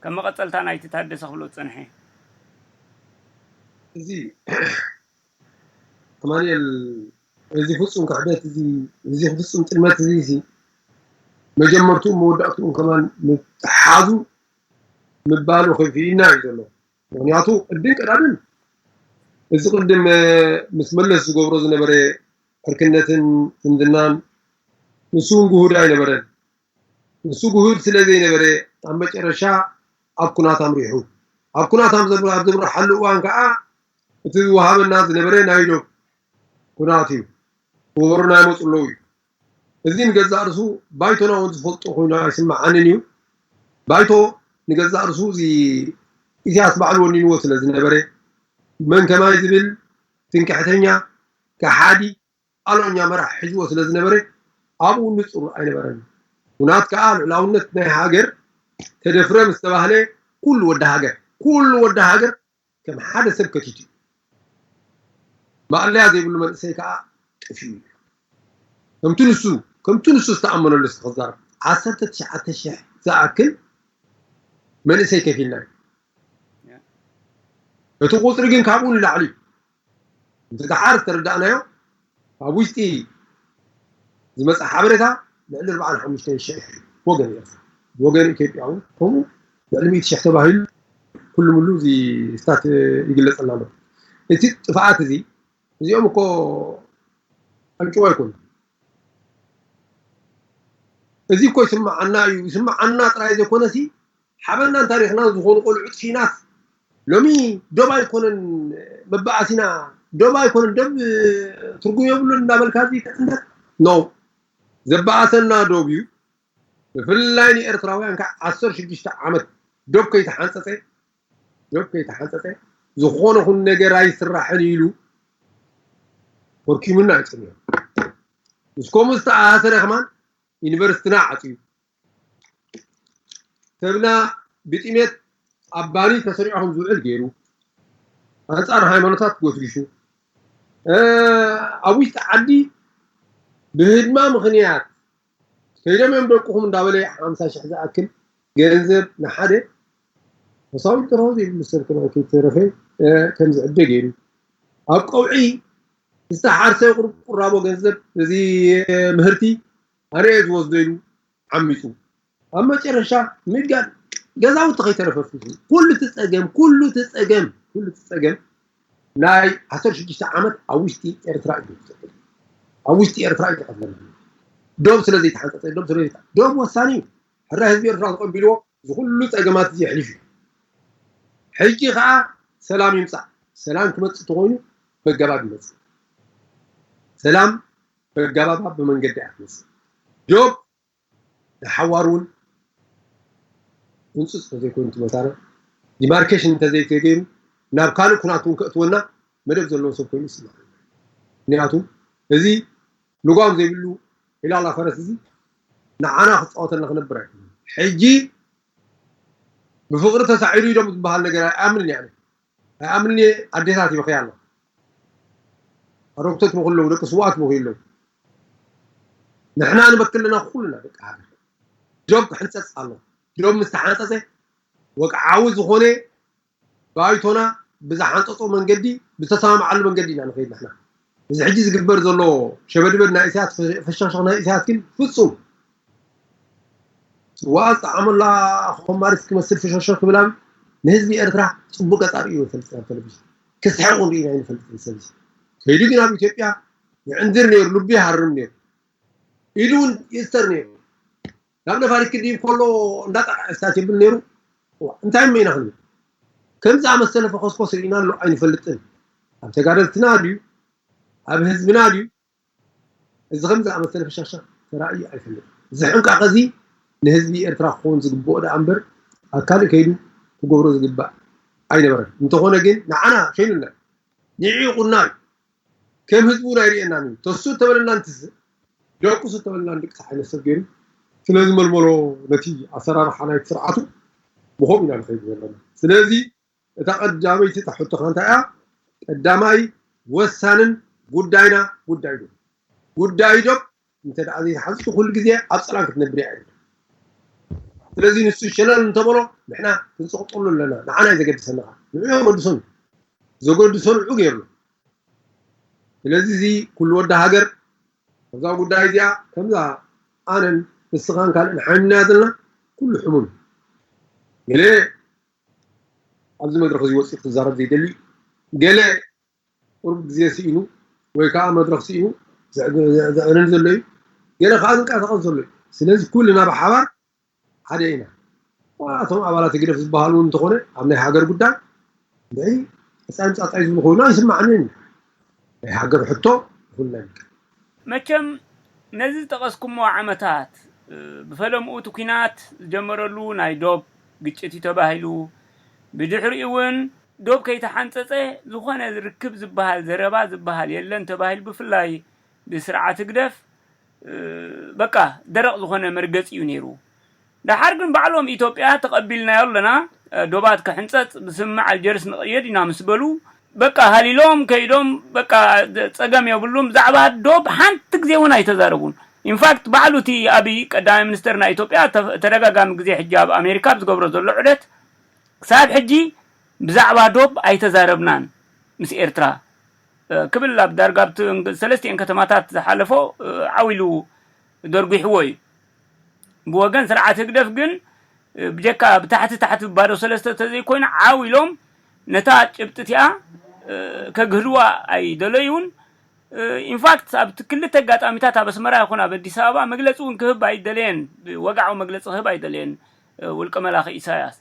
ከም መቐጸልታ ናይቲ ታደሰ ክብሎ ዝጸንሐ እዚ ኣማኑኤል እዚ ፍጹም ክሕደት እዚ እዚ ፍጹም ጥልመት እዚ ሲ መጀመርትኡ መወዳእትኡ ከማን ምትሓዙ ምባሉ ከፊእና እዩ ዘሎ። ምክንያቱ ቅድም ቀዳድም እዚ ቅድም ምስ መለስ ዝገብሮ ዝነበረ ዕርክነትን ዝምድናን ንሱ እውን ግሁድ ኣይነበረን። ንሱ ግሁድ ስለ ዘይነበረ ኣብ መጨረሻ ኣብ ኩናት ኣምሪሑ። ኣብ ኩናት ኣብ ዘምርሓሉ እዋን ከዓ እቲ ዝወሃበና ዝነበረ ናይ ዶብ ኩናት እዩ። ክወሩና ይመፁ ኣለዉ እዩ። እዚ ንገዛእ ርእሱ ባይቶና እውን ዝፈልጦ ኮይኑ ኣይስምዓንን እዩ። ባይቶ ንገዛእ ርእሱ እዚ ኢሳያስ ባዕሉ ወኒንዎ ስለ ዝነበረ መን ከማይ ዝብል ትንክሕተኛ፣ ከሓዲ፣ ኣሎኛ መራሕ ሒዝዎ ስለ ዝነበረ ኣብኡ ንፁር ኣይነበረን። ኩናት ከዓ ልዕላውነት ናይ ሃገር ተደፍረ ምስ ተባህለ ኩሉ ወዲ ሃገር ኩሉ ወዲ ሃገር ከም ሓደ ሰብ ከቲቱ እዩ። ማእለያ ዘይብሉ መንእሰይ ከዓ ጠፊኡ እዩ። ከምቲ ንሱ ከምቲ ንሱ ዝተኣመነሉ እስኪ ክዛረብ ዓሰርተ ትሽዓተ ሽሕ ዝኣክል መንእሰይ ከፊልና እዩ። እቲ ቁፅሪ ግን ካብኡ ንላዕሊ እዩ። እንተ ደሓር ዝተረዳእናዮ ኣብ ውሽጢ ዝመፅእ ሓበሬታ ልዕሊ ኣርባዓን ሓሙሽተን ሽሕ ወገን ኤርትራ ወገን ኢትዮጵያ እውን ከምኡ ልዕሊ ሚእቲ ሽሕ ተባሂሉ ኩሉ ምሉ እዚ ስታት ይግለፀልና ኣሎ። እቲ ጥፍኣት እዚ፣ እዚኦም እኮ ኣንጭዋ ኣይኮኑ። እዚ እኮ ይስምዓና እዩ። ይስምዓና ጥራይ ዘይኮነሲ፣ ሓበናን ታሪኽናን ዝኾኑ ቆልዑት ፊናት ሎሚ ዶብ ኣይኮነን መባኣሲና፣ ዶብ ኣይኮነን፣ ዶብ ትርጉም የብሉን እንዳበልካ እዚ ትዕንደር ኖ። ዘባኣሰና ዶብ እዩ። ብፍላይ ንኤርትራውያን ከዓ ዓሰርተ ሽዱሽተ ዓመት ዶብ ከይተሓንጸጸ፣ ዶብ ከይተሓንጸጸ ዝኾነ ኹን ነገር ኣይስራሕን ኢሉ ኮርኪሙና እዩ ጸኒሑ። ምስ ከምኡ ዝተኣሳሰረ ከማን ዩኒቨርሲቲና ዓጽዩ፣ ሰብና ብጥሜት ኣብ ባኒ ተሰሪዑ ከም ዝውዕል ገይሩ፣ ኣንጻር ሃይማኖታት ጎስጒሱ፣ እ፣ ኣብ ውሽጢ ዓዲ ብህድማ ምኽንያት ከይዶም እዮም ደቅኹም እንዳበለ ሓምሳ ሽሕ ዝኣክል ገንዘብ ንሓደ መሳውል ጥርሆ ዘይብሉ ሰብ ከማን ከይተረፈ፣ እ፣ ከም ዝዕደ ገይሩ፣ ኣብ ቀውዒ ዝተሓርሰ ቁርቁራቦ ገንዘብ እዚ ምህርቲ ኣነ እየ ዝወስዶ ኢሉ ዓሚፁ። ኣብ መጨረሻ ምጋል ገዛውቲ ከይተረፈ ፊቱ። ኩሉ እቲ ፀገም፣ ኩሉ እቲ ፀገም፣ ኩሉ እቲ ፀገም ናይ ዓሰርተ ሽዱሽተ ዓመት ኣብ ውሽጢ ኤርትራ እዩ ዝፍጠር። ኣብ ውሽጢ ኤርትራ እዩ ዝቐትለና። ዶብ ስለ ዘይተሓንፀፀ፣ ዶብ ስለ ዘይተ-፣ ዶብ ወሳኒ እዩ። ሕራይ ህዝቢ ኤርትራ ተቐቢልዎ፣ እዚ ኩሉ ፀገማት እዚ የሕሊፉ እዩ። ሕጂ ከዓ ሰላም ይምፃእ። ሰላም ክመፅእ ተኾይኑ በገባብ ይመፅእ። ሰላም በገባባ ብመንገዲ እያ ትመፅእ። ዶብ ንሓዋር እውን ህንፁፅ እንተዘይኮይኑ እቲ መሳርያ፣ ዲማርኬሽን እንተዘይተገይሩ፣ ናብ ካልእ ኩናት እውን ከእትወና መደብ ዘለዎ ሰብ ኮይኑ ይስማዕ። ምክንያቱ እዚ ልጓም ዘይብሉ ዒላላ ፈረስ እዚ ንዓና ክፃወተልና ክነብር ኣይኮነን። ሕጂ ብፍቕሪ ተሳዒሩ ኢዶም ዝበሃል ነገር ኣይኣምንን እየ ኣነ። ኣይኣምንን እየ። ኣዴታት ይበኽያ ኣለዋ። ኣረግቶት ይበኽዩ ኣለዉ፣ ደቂ ስውኣት ይበኽዩ ኣለዉ። ንሕና ንበኪ ኣለና ኩልና ደቂ ሃገር። ዶብ ክሕንፀፅ ኣሎ። ዶብ ምስ ተሓንፀፀ ወግዓዊ ዝኾነ ባይቶና ብዝሓንፀፆ መንገዲ፣ ብዝተሰማምዓሉ መንገዲ ኢና ንኸይድ ንሕና። እዚ ሕጂ ዝግበር ዘሎ ሸበድበድ ናይ ኢሳያስ፣ ፈሸኽሸኽ ናይ ኢሳያስ ግን ፍፁም ስዋ ዝጠዓመላ ኮማሪት ክመስል ፍሸሸ ክብል ኣሎ። ንህዝቢ ኤርትራ ጽቡቅ ገጻር እዩ ይፈልጥ ኣብ ቴሌቪዥን። ክስሕቅ ሪኢና ኣይንፈልጥን። ሰብ እዚ ከይዱ ግን ኣብ ኢትዮጵያ ይዕንድር ነይሩ፣ ልቡ ይሃርም ነይሩ፣ ኢዱ እውን ይእሰር ነይሩ። ናብ ነፋሪት ክድይብ ከሎ እንዳጠቕዐ ስታት የብል ነይሩ። እዋ፣ እንታይ እሞ ኢና ክንብል? ከምዚ ኣመሰለ ፈኾስኮስ ርኢና ኣሎ ኣይንፈልጥን። ኣብ ተጋደልትና ድዩ? ኣብ ህዝብና ድዩ? እዚ ከም ዝኣመሰለ ፍሽኽሽኽ ተራእዩ ኣይፈልጥን። እዚ ሕንቃቐ እዚ ንህዝቢ ኤርትራ ክኸውን ዝግብኦ ደኣ እምበር ኣብ ካልእ ከይዱ ክገብሮ ዝግባእ ኣይነበረን። እንተኾነ ግን ንዓና ሸይኑልና፣ ንዒቑና እዩ። ከም ህዝቢ እውን ኣይርእየናን እዩ። ተሱ ተበለና እንትስእ፣ ደቁሱ ተበለና ንድቅስ ዓይነት ሰብ ገይሩ ስለ ዝመልመሎ ነቲ ኣሰራርሓ ናይቲ ስርዓቱ ብኸምኡ ኢና ንኸይድ ዘለና። ስለዚ እታ ቀዳመይቲ እታ ሕቶኻ እንታይ እያ? ቀዳማይ ወሳንን ጉዳይና ጉዳይ ዶብ። ጉዳይ ዶብ እንተ ደኣ ዘይተሓንፂፁ ኩሉ ግዜ ኣብ ፀላም ክትነብር እያ። ስለዚ ንሱ ሸለል እንተበሎ ንሕና ክንፅቕጠሉ ኣለና። ንዓና እዩ ዘገድሰና። ንዑ የገድሶም። ዘገድሶ ንዑ ገይሩ። ስለዚ እዚ ኩሉ ወዲ ሃገር ኣብዛ ጉዳይ እዚኣ ከምዛ ኣነን ንስኻን ካልእን ሓሚምናያ ዘለና ኩሉ ሕሙም እዩ። ገለ ኣብዚ መድረኽ እዚ ወፂኡ ክዛረብ ዘይደሊ፣ ገለ ቁሩብ ግዜ ስኢኑ ወይ ከዓ መድረኽ ስኢኑ ዘዕግ-፣ ዘዕግነን ዘሎ እዩ። ገለ ከዓ ዝንቀሳቐስ ዘሎ እዩ። ስለዚ ኩልና ብሓባር ሓደ ኢና። እቶም ኣባላት ህግደፍ ዝበሃሉ እውን እንተኾነ ኣብ ናይ ሃገር ጉዳይ ናይ ቀፃይ ምፃፃይ ዝብሉ ኮይኑ ኣይስማዕንን። ናይ ሃገር ሕቶ ይኹን ናይ ውልቀ። መቸም ነዚ ዝጠቐስኩሞ ዓመታት፣ እ፣ ብፈለምኡ እቲ ኲናት ዝጀመረሉ ናይ ዶብ ግጭት እዩ ተባሂሉ፣ ብድሕሪኡ እውን ዶብ ከይተሓንጸጸ ዝኾነ ርክብ ዝበሃል፣ ዘረባ ዝበሃል የለን ተባሂሉ፣ ብፍላይ ብስርዓት ህግደፍ፣ እ፣ በቃ ደረቕ ዝኾነ መርገጺ እዩ ነይሩ። ደሓር ግን ባዕሎም ኢትዮጵያ ተቐቢልናዮ ኣለና፣ እ፣ ዶባት ክሕንጸጽ ብስምምዕ ኣልጀርስ ንቕየድ ኢና ምስ በሉ፣ በቃ ሃሊሎም ከይዶም፣ በቃ ጸገም የብሉም። ብዛዕባ ዶብ ሓንቲ ግዜ እውን ኣይተዛረቡን። ኢንፋክት ባዕሉ እቲ ኣብይ ቀዳማይ ሚኒስተር ናይ ኢትዮጵያ ተ-፣ ተደጋጋሚ ግዜ ሕጂ ኣብ ኣሜሪካ ኣብ ዝገብሮ ዘሎ ዑደት ክሳብ ሕጂ ብዛዕባ ዶብ ኣይተዛረብናን ምስ ኤርትራ፣ እ፣ ክብል ኣብ ዳርጋ ኣብቲ ሰለስቲኤን ከተማታት ዝሓለፎ፣ እ፣ ዓው ኢሉ ደርጒሕዎ እዩ። ብወገን ስርዓት ህግደፍ ግን፣ እ፣ ብጀካ ብታሕቲ ታሕቲ ባዶ ሰለስተ ተዘይኮይኑ ዓው ኢሎም ነታ ጭብጢ እቲኣ ከግህድዋ ኣይደለዩን። ኢንፋክት ኣብቲ ክልተ ኣጋጣሚታት ኣብ ኣስመራ ይኹን ኣብ ኣዲስ ኣበባ መግለፂ እውን ክህብ ኣይደለየን፣ ወግዓዊ መግለፂ ክህብ ኣይደለየን ውልቀ መላኺ ኢሳያስ።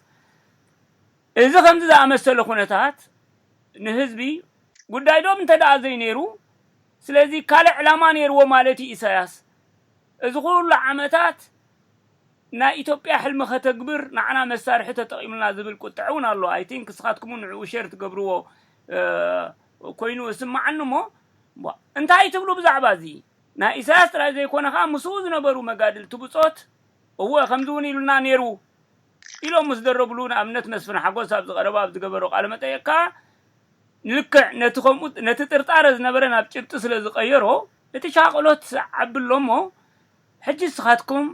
እዚ ከምዚ ዝኣመሰለ ኩነታት ንህዝቢ ጉዳይ ዶብ እንተ ደኣ ዘይነይሩ፣ ስለዚ ካልእ ዕላማ ነይርዎ ማለት እዩ ኢሳያስ። እዚ ኩሉ ዓመታት ናይ ኢትዮጵያ ሕልሚ ከተግብር ንዓና መሳርሒ ተጠቒምልና ዝብል ቁጥዐ እውን ኣሎ። ኣይ ቲንክ ንስኻትኩም ንዕኡ ሸር ትገብርዎ ኮይኑ እስማዓኒ እሞ እንታይ ትብሉ ብዛዕባ እዚ? ናይ ኢሳያስ ጥራይ ዘይኮነ ከዓ ምስኡ ዝነበሩ መጋድልቲ ብጾት እወ ከምዚ እውን ኢሉና ነይሩ ኢሎም ምስ ደረብሉ፣ ንኣብነት መስፍን ሓጎስ ኣብዚ ቀረባ ኣብ ዝገበሮ ቃለ መጠየቅ ከዓ ልክዕ ነቲ ከምኡ ነቲ ጥርጣረ ዝነበረ ናብ ጭብጢ ስለ ዝቀየሮ እቲ ሻቕሎት ዓቢ ኣሎ እሞ ሕጂ ንስኻትኩም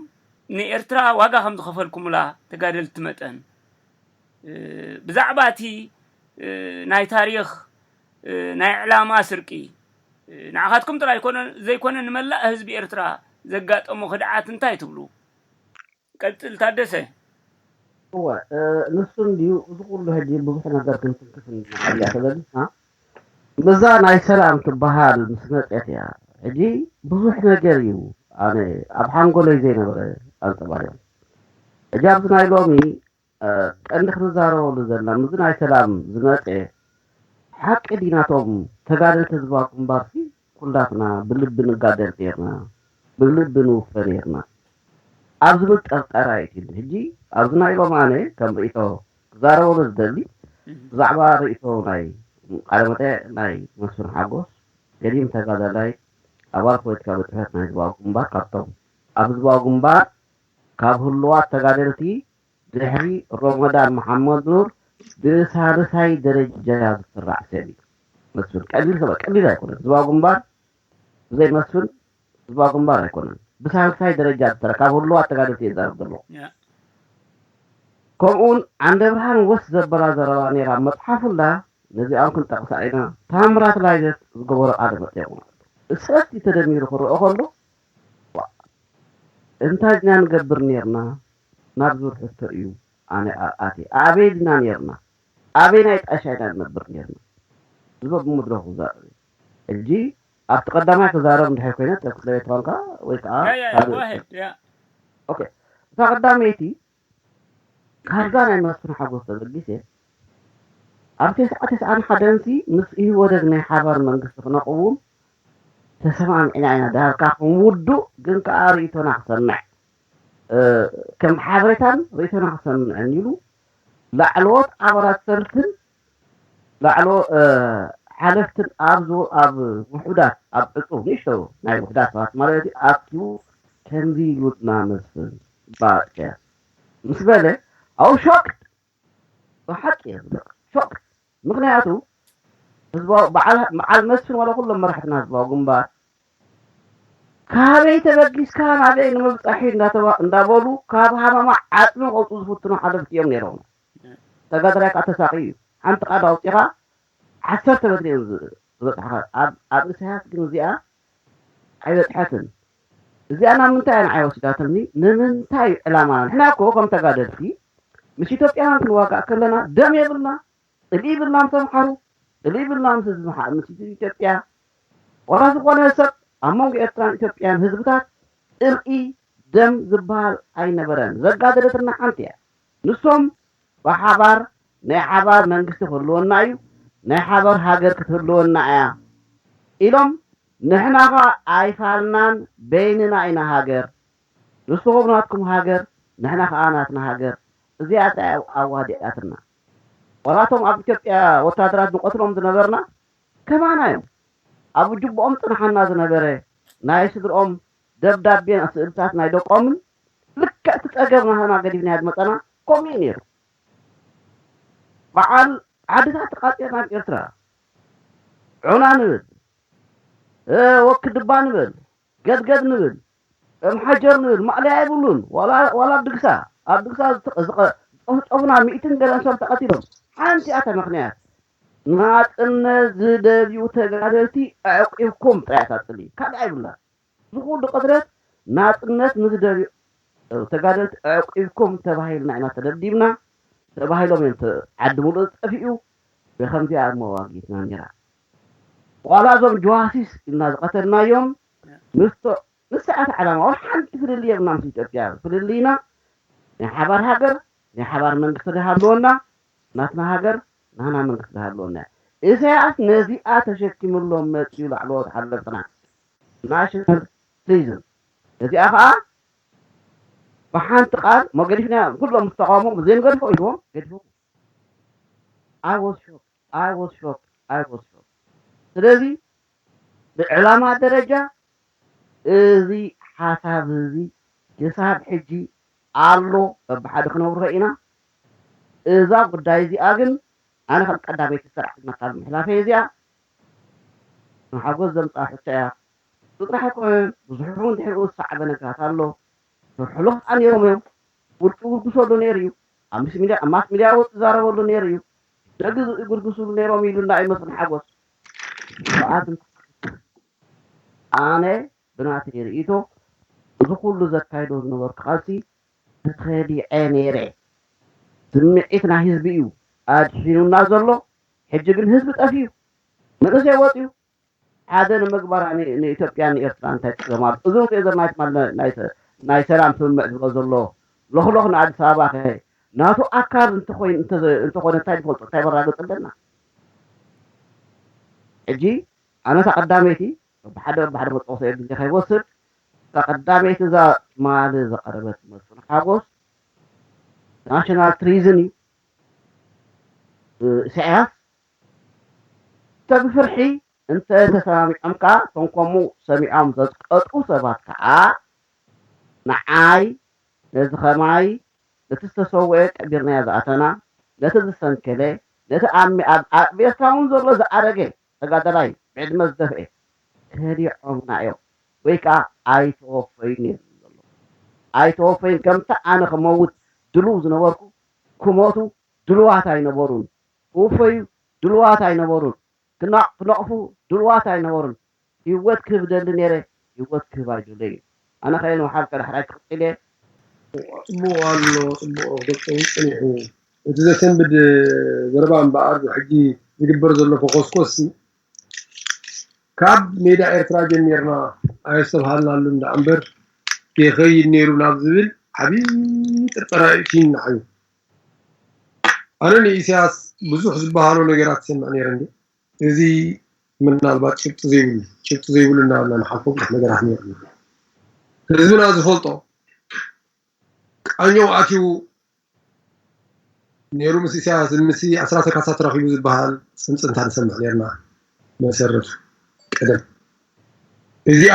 ንኤርትራ ዋጋ ከም ዝኸፈልኩምላ ተጋደልቲ መጠን ብዛዕባ እቲ ናይ ታሪኽ ናይ ዕላማ ስርቂ ንዓኻትኩም ጥራይ ዘይኮነ ንመላእ ህዝቢ ኤርትራ ዘጋጠሞ ክድዓት እንታይ ትብሉ? ቀጽል ታደሰ። እወ ንሱ እንድዩ። እዚ ኩሉ ሕጂ ብዙሕ ነገር ክንትንክፍ እንድና እያ ተበልና። በዛ ናይ ሰላም ትበሃል ምስ መጸት እያ ሕጂ ብዙሕ ነገር እዩ ኣነ ኣብ ሓንጎለይ ዘይነበረ ኣንጸባሪቑ። ሕጂ ኣብዚ ናይ ሎሚ ቀንዲ ክንዛረበሉ ዘለና ምስዚ ናይ ሰላም ዝመጸ ሓቂ ድዩ ናቶም ተጋደልቲ ህዝባዊ ግንባርሲ ኩላትና ብልቢ ንጋደል ነይርና፣ ብልቢ ንውፈ ነይርና ኣብ ዝብል ጠርጠራ የእትዩኒ። ሕጂ ኣብዚ ናይ ሎም ኣነ ከም ርእይቶ ክዛረበሉ ዝደሊ ብዛዕባ ርእይቶ ናይ ቃለ መጠይቕ ናይ መስፍን ሓጎስ ገዲም ተጋዳላይ ኣባል ፖለቲካዊ ቤት ጽሕፈት ናይ ህዝባዊ ግንባር ካብቶም ኣብ ህዝባዊ ግንባር ካብ ህሉዋት ተጋደልቲ ድሕሪ ሮመዳን መሓመድ ኑር ብሳልሳይ ደረጃ ዝስራዕ ሰብ እዩ። መስፍን ቀሊል ሰብ ቀሊል ኣይኮነን። ህዝባዊ ግንባር ብዘይ መስፍን ህዝባዊ ግንባር ኣይኮነን። ብሳልሳይ ደረጃ ዝስራዕ ካብ ህሉዋት ተጋደልቲ እየ ዝዛረብ ዘለኹ። ከምኡ እውን ዓንደ ብርሃን ወስ ዘበላ ዘረባ ነይራ መፅሓፉላ ነዚኣም ክንጠቕሳ ኢና። ታምራት ላይዘት ዝገበሮ ቃለ መጠይቕ ማለት እዩ። ሰለስቲ ተደሚሩ ክረኦ ከሎ እንታይ ኢና ንገብር ነርና ናብ ዝብል ሕቶ እዩ ኣነ ኣትየ። ኣበይ ድና ነርና? ኣበይ ናይ ጣሻ ኢና ንነብር ነርና? ዝበ ብመድረኹ ክዛረብ እዩ። ሕጂ ኣብቲ ቀዳማይ ክዛረብ እንድሕር ኮይነ ተክለ ኤርትራንካ ወይ ከዓ ካልእ ኦኬ እታ ቀዳመይቲ ካብዛ ናይ መስፍን ሓጎስ ተበጊሰ ኣብ ተስዓ ተስዓን ሓደንሲ ምስ ኢህወደግ ናይ ሓባር መንግስቲ ክነቕውም ተሰማሚዕና ኢና ዳርካ ከም ውዱእ ግን ከዓ ርእይቶና ክሰምዕ ከም ሓበሬታን ርእይቶና ክሰምዕን ኢሉ ላዕለዎት ኣባላት ሰልፍን ላዕሎ ሓለፍትን ኣብ ኣብ ውሑዳት ኣብ ዕፁ ንእሽቶ ናይ ውሑዳት ሰባት ማለት እዩ ኣኪቡ ከምዚ ይብሉና መስፍን ባጥያ ምስ በለ ኣው ሾክድ ብሓቂ እየ ዝብል ሾክድ ምክንያቱ ህዝባዊ በዓል መስፍን ዋላ ኩሎም መራሕትና ህዝባዊ ግንባር ካበይ ተበጊስካ ናበይ ንምብፃሕ እዩ እንዳበሉ ካብ ሃመማ ዓፅሚ ከውፁ ዝፍትኑ ሓለፍቲ እዮም ነይሮም። ተጋዳላይ ከዓ ተሳቂ እዩ። ሓንቲ ቃል ኣውፂኻ ዓሰርተ በትሪ እዮም ዝበፅሓኻ። ኣብ ኢሳያስ ግን እዚኣ ኣይበፅሐትን። እዚኣ ናብ ምንታይ እያ ንዓይ ወሲዳትኒ? ንምንታይ እዩ ዕላማና? ንሕና እኮ ከም ተጋደልቲ ምስ ኢትዮጵያውያን ክንዋጋእ ከለና ደም የብልና፣ ጽልኢ ይብልና ምስ ኣምሓሩ፣ ጽልኢ ይብልና ምስ ህዝቢ ምስ ኢትዮጵያ። ዋላ ዝኾነ ሰብ ኣብ መንጎ ኤርትራን ኢትዮጵያን ህዝብታት ጽልኢ ደም ዝበሃል ኣይነበረን። ዘጋደለትና ሓንቲ እያ። ንሶም ብሓባር ናይ ሓባር መንግስቲ ክህልወና እዩ፣ ናይ ሓባር ሃገር ክትህልወና እያ ኢሎም ንሕና ኸኣ ኣይፋልናን በይንና ኢና ሃገር ንስኹም ናትኩም ሃገር ንሕና ኸኣ ናትና ሃገር እዚኣ ጥራይ ኣዋዲኣትና። ዋላ እቶም ኣብ ኢትዮጵያ ወታደራት ንቐትሎም ዝነበርና ከማና እዮም። ኣብ ጅብኦም ጽንሓና ዝነበረ ናይ ስድርኦም ደብዳቤን ስእልታት ናይ ደቆምን ልክዕ እቲ ጸገም ናህና ገዲፍናዮ ዝመጸና ከምኡ እዩ ነይሩ። በዓል ዓድታት ተቓጺርና ኣብ ኤርትራ ዑና ንብል ወክድባ ንብል ገድገድ ንብል እምሓጀር ንብል ማእለያ የብሉን። ዋላ ኣብ ድግሳ ኣብ ድግሳ ዝጠፍጠፉና ሚእትን ገለን ሰብ ተቐቲሎም ሓንቲ እያ ምኽንያት ናጽነት ዝደልዩ ተጋደልቲ ኣዕቂብኩም ጥራይ እያ ታጽሊ ካልእ ኣይብላን። ዝኹሉ ቅትለት ናጽነት ንዝደልዩ ተጋደልቲ ኣዕቂብኩም ተባሂልና ኢና ተደብዲብና ተባሂሎም እዮም ዓዲ ሙሉእ ዝጠፍኡ። ብከምዚኣ እሞ ዋጊትና ነይራ። ዋላ እዞም ጀዋሲስ ኢልና ዝቐተልናዮም ምስቶ ንስዓት ዓላማ ወላ ሓንቲ ፍልልይ የብልና ምስ ኢትዮጵያ። ፍልልይና ናይ ሓባር ሃገር፣ ናይ ሓባር መንግስቲ ዝሃለወና፣ ናትና ሃገር ናህና መንግስቲ ዝሃለወና እያ። ኢሳያስ ነዚኣ ተሸኪምሎም መፅዩ ላዕለዎት ሓለፍትና። ናሽናል ፕሪዝን ነዚኣ ከዓ ብሓንቲ ቃል ሞ ገዲፍና ኩሎም ምስ ተቃውሞ ዘይንገድፎ ኢልዎም ገዲፎም። I was shocked. I was shocked. I was shocked. ስለዚ ብዕላማ ደረጃ እዚ ሓሳብ እዚ ክሳብ ሕጂ ኣሎ። በብሓደ ክነብሮ ኢና። እዛ ጉዳይ እዚኣ ግን ኣነ ከም ቀዳመይቲ ስራሕ ክነካል ምሕላፈይ እዚኣ ንሓጎስ ዘምፅኣ ሕቶ እያ። ጥራሕ ኣይኮነን፣ ብዙሕ እውን ድሕሪኡ ዝሰዓበ ነገራት ኣሎ። ሕሉፍ ከዓ ነይሮም እዮም። ውልቂ ይጉርጉሶ ኣሎ ነይሩ እዩ። ኣብ ምስ ሚድያ ኣብ ማስ ሚድያ ወፂ ይዛረበሉ ነይሩ እዩ። ደጊ ይጉርጉስሉ ነይሮም ኢሉና ይመስል ሓጎስ። ብኣት ኣነ ብናተይ ርእይቶ እዚ ኩሉ ዘካይዶ ዝነበርኩ ቃልሲ ተኸዲዐ ነይረ። ስምዒት ናይ ህዝቢ እዩ ኣድሒኑና ዘሎ። ሕጂ ግን ህዝቢ ጠፊኡ፣ መንእሰይ ወፂኡ ሓደ ንምግባር ንኢትዮጵያን ንኤርትራን እንታይ ፀገም ኣሎ? እዚ ንሪኦ ዘለና ትማል ናይ ሰላም ስምምዕ ዝብሎ ዘሎ ሎኽሎኽ ንኣዲስ ኣበባ ከ ናቱ ኣካል እንተኾይኑ እንተኾነ እንታይ ንፈልጦ እንታይ መራገፂ ኣለና? ሕጂ ኣነ እታ ቀዳመይቲ ብሓደ ብሓደ መጠወሰ ግዜ ከይወስድ እታ ቀዳመይቲ እዛ ትማሊ ዝቐረበት መስፍን ሓጎስ ናሽናል ትሪዝን እዩ። ኢሳያስ እንተ ብፍርሒ እንተ ተሰማሚዖም ከኣ እቶም ከምኡ ሰሚዖም ዘጽቀጡ ሰባት ከኣ ንዓይ ነዚ ኸማይ ነቲ ዝተሰውአ ቀቢርናዮ ዝኣተና ነቲ ዝሰንከለ ነቲ ኣብ ኣብ ኤርትራ እውን ዘሎ ዝኣረገ ተጋዳላይ ብዕድመ ዝደፍኤ ከዲዖምና እዮም ወይ ከኣ ኣይተወፈዩን እዮም ዝብሉ ዘለዉ። ኣይተወፈዩን ከምቲ ኣነ ክመውት ድሉው ዝነበርኩ ክሞቱ ድሉዋት ኣይነበሩን። ክውፈዩ ድሉዋት ኣይነበሩን። ክነቕፉ ድሉዋት ኣይነበሩን። ህይወት ክህብ ደሊ ነይረ፣ ህይወት ክህብ ኣይደለዩ። ኣነ ከ ንውሓልካ ዳሕራይ ክቕፅል እየ። ጽቡቕ ኣሎ፣ ጽቡቕ ክገልጾ እውን ጸኒሑ። እቲ ዘሰንብድ ዘረባ እምበኣር ሕጂ ዝግበር ዘሎ ፈኾስኮስ ካብ ሜዳ ኤርትራ ጀሚርና ኣየስተብሃልናሉን ደኣ እምበር ይኸይድ ነይሩ ናብ ዝብል ዓብዪ ጥርጠራ እዩ ንዓዩ። ኣነ ንኢሳያስ ብዙሕ ዝበሃሎ ነገራት ይሰምዕ ነይረ እንዴ እዚ ምናልባት ጭብጢ ዘይብሉ ጭብጢ ዘይብሉ እናበልና ንሓልፎ ብዙሕ ነገራት ነይሩ። ህዝብና ዝፈልጦ ቃኘው ኣትዩ ነይሩ ምስ ኢሳያስ ምስ ኣስራተ ካሳ ተራኺቡ ዝበሃል ጽንጽንታ ንሰምዕ ነርና። መሰረት ቀደም እዚኣ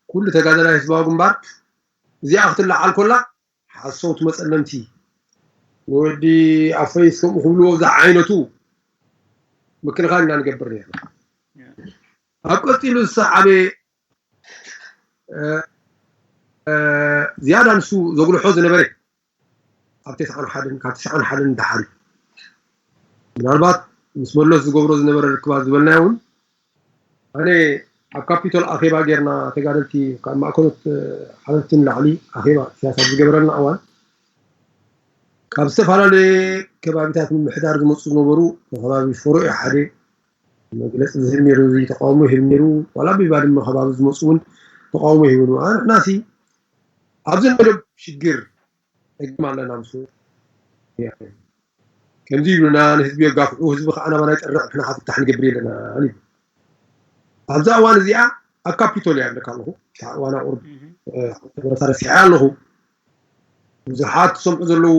ኩሉ ተጋዳላይ ህዝባዊ ግንባር እዚኣ ክትለዓል ኮላ ሓሰውቲ መጸለምቲ ንወዲ ኣፈይስ ከምኡ ክብልዎ ዝዓይነቱ ምክልኻል ኢና ንገብር ነርና። ኣብ ቀጺሉ ዝሰዓበ ዝያዳ ንሱ ዘጉልሖ ዝነበረ ኣብ ተስዓን ሓደን ካብ ተስዓን ሓደን ንደሓር እዩ። ምናልባት ምስ መለስ ዝገብሮ ዝነበረ ርክባት ዝበልናዮ እውን ኣነ ኣብ ካፒቶል ኣኼባ ጌርና ተጋደልቲ ካብ ማእከሎት ሓለፍቲ ንላዕሊ ኣኼባ ኢሳያስ ኣብ ዝገበረልና እዋን ካብ ዝተፈላለየ ከባቢታት ምምሕዳር ዝመፁ ዝነበሩ ንከባቢ ፈሮ እዩ ሓደ መግለፂ ዝህብ ነይሩ፣ እዚ ተቃውሞ ይህብ ነይሩ። ዋላ ኣብ ባድመ ከባቢ ዝመፁ እውን ተቃውሞ ይህቡ ነይሩ። ኣነ ንሕናሲ ኣብዚ መደብ ሽግር ጸገም ኣለና ምስ ከምዚ ይብሉና ንህዝቢ የጋፍዑ፣ ህዝቢ ከዓ ናባና ይጠርዕ፣ ንሕና ከዓ ፍታሕ ንገብር የለና ይብሉ። ኣብዛ እዋን እዚኣ ኣብ ካፒቶል እያ ኣለካ ኣለኹ፣ ዋና ቁርብ ተበረታ ረሲሐ ኣለኹ። ብዙሓት ዝሰምዑ ዘለዉ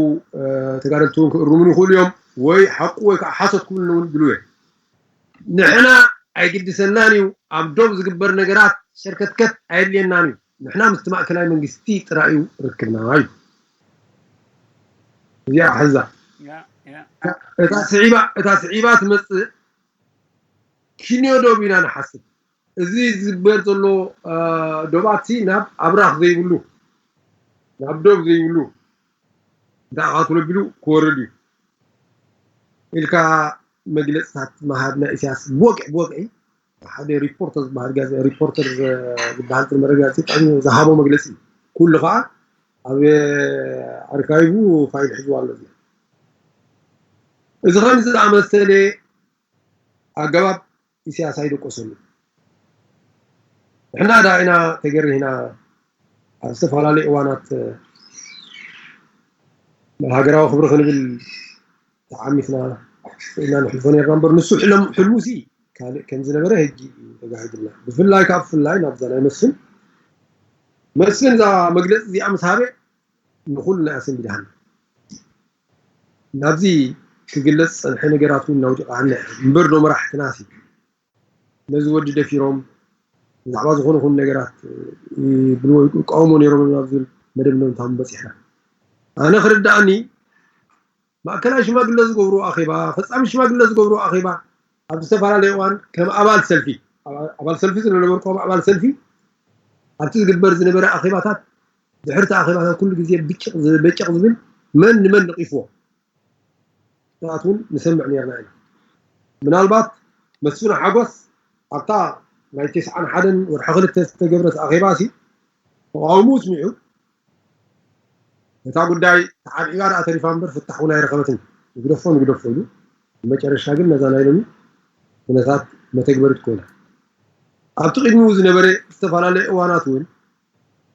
ተጋደልቲ እውን ክእርሙን ይኽእሉ እዮም፣ ወይ ሓቁ ወይ ከዓ ሓሶት ክብሉኒ እውን ድሉ እየ። ንሕና ኣይግድሰናን እዩ፣ ኣብ ዶብ ዝግበር ነገራት ሸርከትከት ኣየድልየናን እዩ፣ ንሕና ምስቲ ማእከላይ መንግስቲ ጥራይ እዩ ርክብና እዩ። እዚኣ ሕዛ እታ ስዒባ እታ ስዒባ ትመፅእ ኪንዮ ዶብ ኢና ንሓስብ። እዚ ዝግበር ዘሎ ዶባት ናብ ኣብራኽ ዘይብሉ ናብ ዶብ ዘይብሉ እንታይ ኣኻትሎ ቢሉ ክወርድ እዩ ኢልካ መግለፅታት ምሃብ ናይ ኢሳያስ ብወግዒ ብወግዒ ሓደ ሪፖርተር ዝበሃል ጋዜ ሪፖርተር ዝበሃል ዝነበረ ጋዜጣ ዝሃቦ መግለፂ ኩሉ ከዓ ኣብ ኣርካይቡ ፋይል ሒዝዋ ኣሎ እዚ ከምዚ ዝኣመሰለ ኣገባብ ኢሳያስ ኣይደቆሰሉ። ንሕና ዳ ኢና ተገሪህና ኣብ ዝተፈላለዩ እዋናት ናይ ሃገራዊ ክብሪ ክንብል ተዓሚትና ኢና ንሕልፎ ነርና እምበር ንሱ ሕልሙ ሲ ካልእ ከም ዝነበረ ሕጂ ተጋሂዱና። ብፍላይ ካብ ብፍላይ ናብዛ ናይ መስፍን መስፍን እዛ መግለፂ እዚኣ ምስ ሃበ ንኹልና እያ ሰንቢዳሃና። ናብዚ ክግለጽ ዝጸንሐ ነገራት እውን ኣውዲቓ ሃና እያ። እምበር ዶ መራሕትና ሲ ነዚ ወዲ ደፊሮም ብዛዕባ ዝኾነ ይኹን ነገራት ይብልዎ ይቃወሞ ነይሮም ናብ ዝብል መደምደምታ እውን በጺሕና። ኣነ ክርድኣኒ ማእከላይ ሽማግለ ዝገብርዎ ኣኼባ፣ ፈጻሚ ሽማግለ ዝገብርዎ ኣኼባ ኣብ ዝተፈላለየ እዋን ከም ኣባል ሰልፊ ኣባል ሰልፊ ስለነበርኩ ከም ኣባል ሰልፊ ኣብቲ ዝግበር ዝነበረ ኣኼባታት ድሕርቲ ኣኼባታት ኩሉ ግዜ ብጭቕ በጨቕ ዝብል መን ንመን ነቒፍዎ ናት እውን ንሰምዕ ነርና ኢና። ምናልባት መስፍን ሓጎስ ኣብታ ናይ ተስዓን ሓደን ወርሒ ክልተ ዝተገብረት ኣኼባ ሲ ተቃውሞ ስሚዑ ነታ ጉዳይ ተዓብዒባ ደኣ ተሪፋ እምበር ፍታሕ እውን ኣይረኸበትን። ይግደፎ ንግደፎ ኢሉ ብመጨረሻ ግን ነዛ ናይ ሎሚ ኩነታት መተግበሪት ኮይና። ኣብቲ ቅድሚኡ ዝነበረ ዝተፈላለየ እዋናት እውን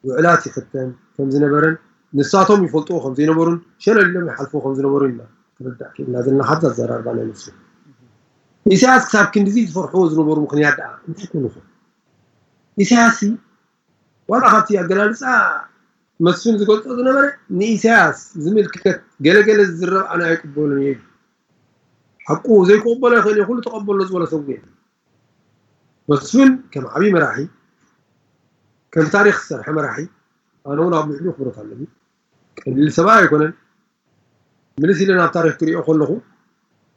ውዕላት ይኽተም ከም ዝነበረን ንሳቶም ይፈልጥዎ ከም ዘይነበሩን ሸለል ኢሎም ይሓልፍዎ ከም ዝነበሩ ኢና ክንርዳእ ክኢልና ዘለና ካብዛ ኣዘራርባ ናይ መስፍን። ኢሳያስ ክሳብ ክንድዚ ዝፈርሕዎ ዝነበሩ ምኽንያት ደኣ እንታይ ኮይኑ ይኾን? ኢሳያስ ዋላ ካብቲ ኣገላልፃ መስፍን ዝገልፆ ዝነበረ ንኢሳያስ ዝምልከት ገለገለ ዝዝረብ ኣነ ኣይቅበሉን እየ። ሓቁ ዘይክቕበሎ ይኽእል እየ፣ ኩሉ ተቐበሎ ዝበሎ ሰብ እውን የለን። መስፍን ከም ዓብዪ መራሒ ከም ታሪኽ ዝሰርሐ መራሒ ኣነ እውን ኣብ ልዕሊኡ ክብረት ኣለኒ። ቀሊል ሰብኣይ ኣይኮነን። ምልስ ኢለ ናብ ታሪኽ ክሪኦ ከለኹ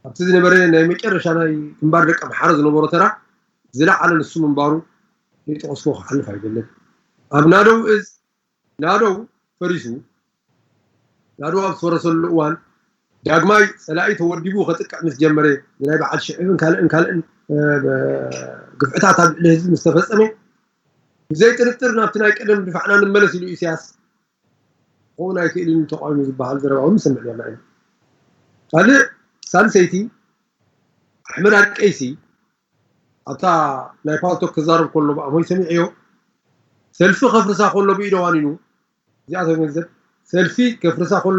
ኣብቲ ዝነበረ ናይ መጨረሻ ናይ ግንባር ደቂ ኣምሓራ ዝነበሮ ተራ ዝለዓለ ንሱ ምንባሩ ዘይጠቐስኩ ክሓልፍ ኣይደልን። ኣብ ናደው እዝ ናደው ፈሪሱ ናደው ኣብ ዝፈረሰሉ እዋን ዳግማይ ፀላኢ ተወዲቡ ከጥቅዕ ምስ ጀመረ ብናይ በዓል ሽዕብን ካልእን ካልእን ግፍዕታት ኣብ ልዕሊ ህዝቢ ምስ ተፈፀመ ብዘይ ጥርጥር ናብቲ ናይ ቀደም ድፋዕና ንመለስ ኢሉ ኢሳያስ ክኸውን ኣይክእልን ተቃዊሙ ዝበሃል ዘረባ እውን ንሰምዕ ነርና ኢና። ካልእ ሳልሰይቲ ኣሕመድ ኣርቀይሲ ኣብታ ናይ ፓልቶክ ክዛረብ ከሎ ብኣሞይ ሰሚዐዮ ሰልፊ ከፍርሳ ከሎ ብኢዶ ዋኒኑ እዚኣ ተገንዘብ ሰልፊ ከፍርሳ ከሎ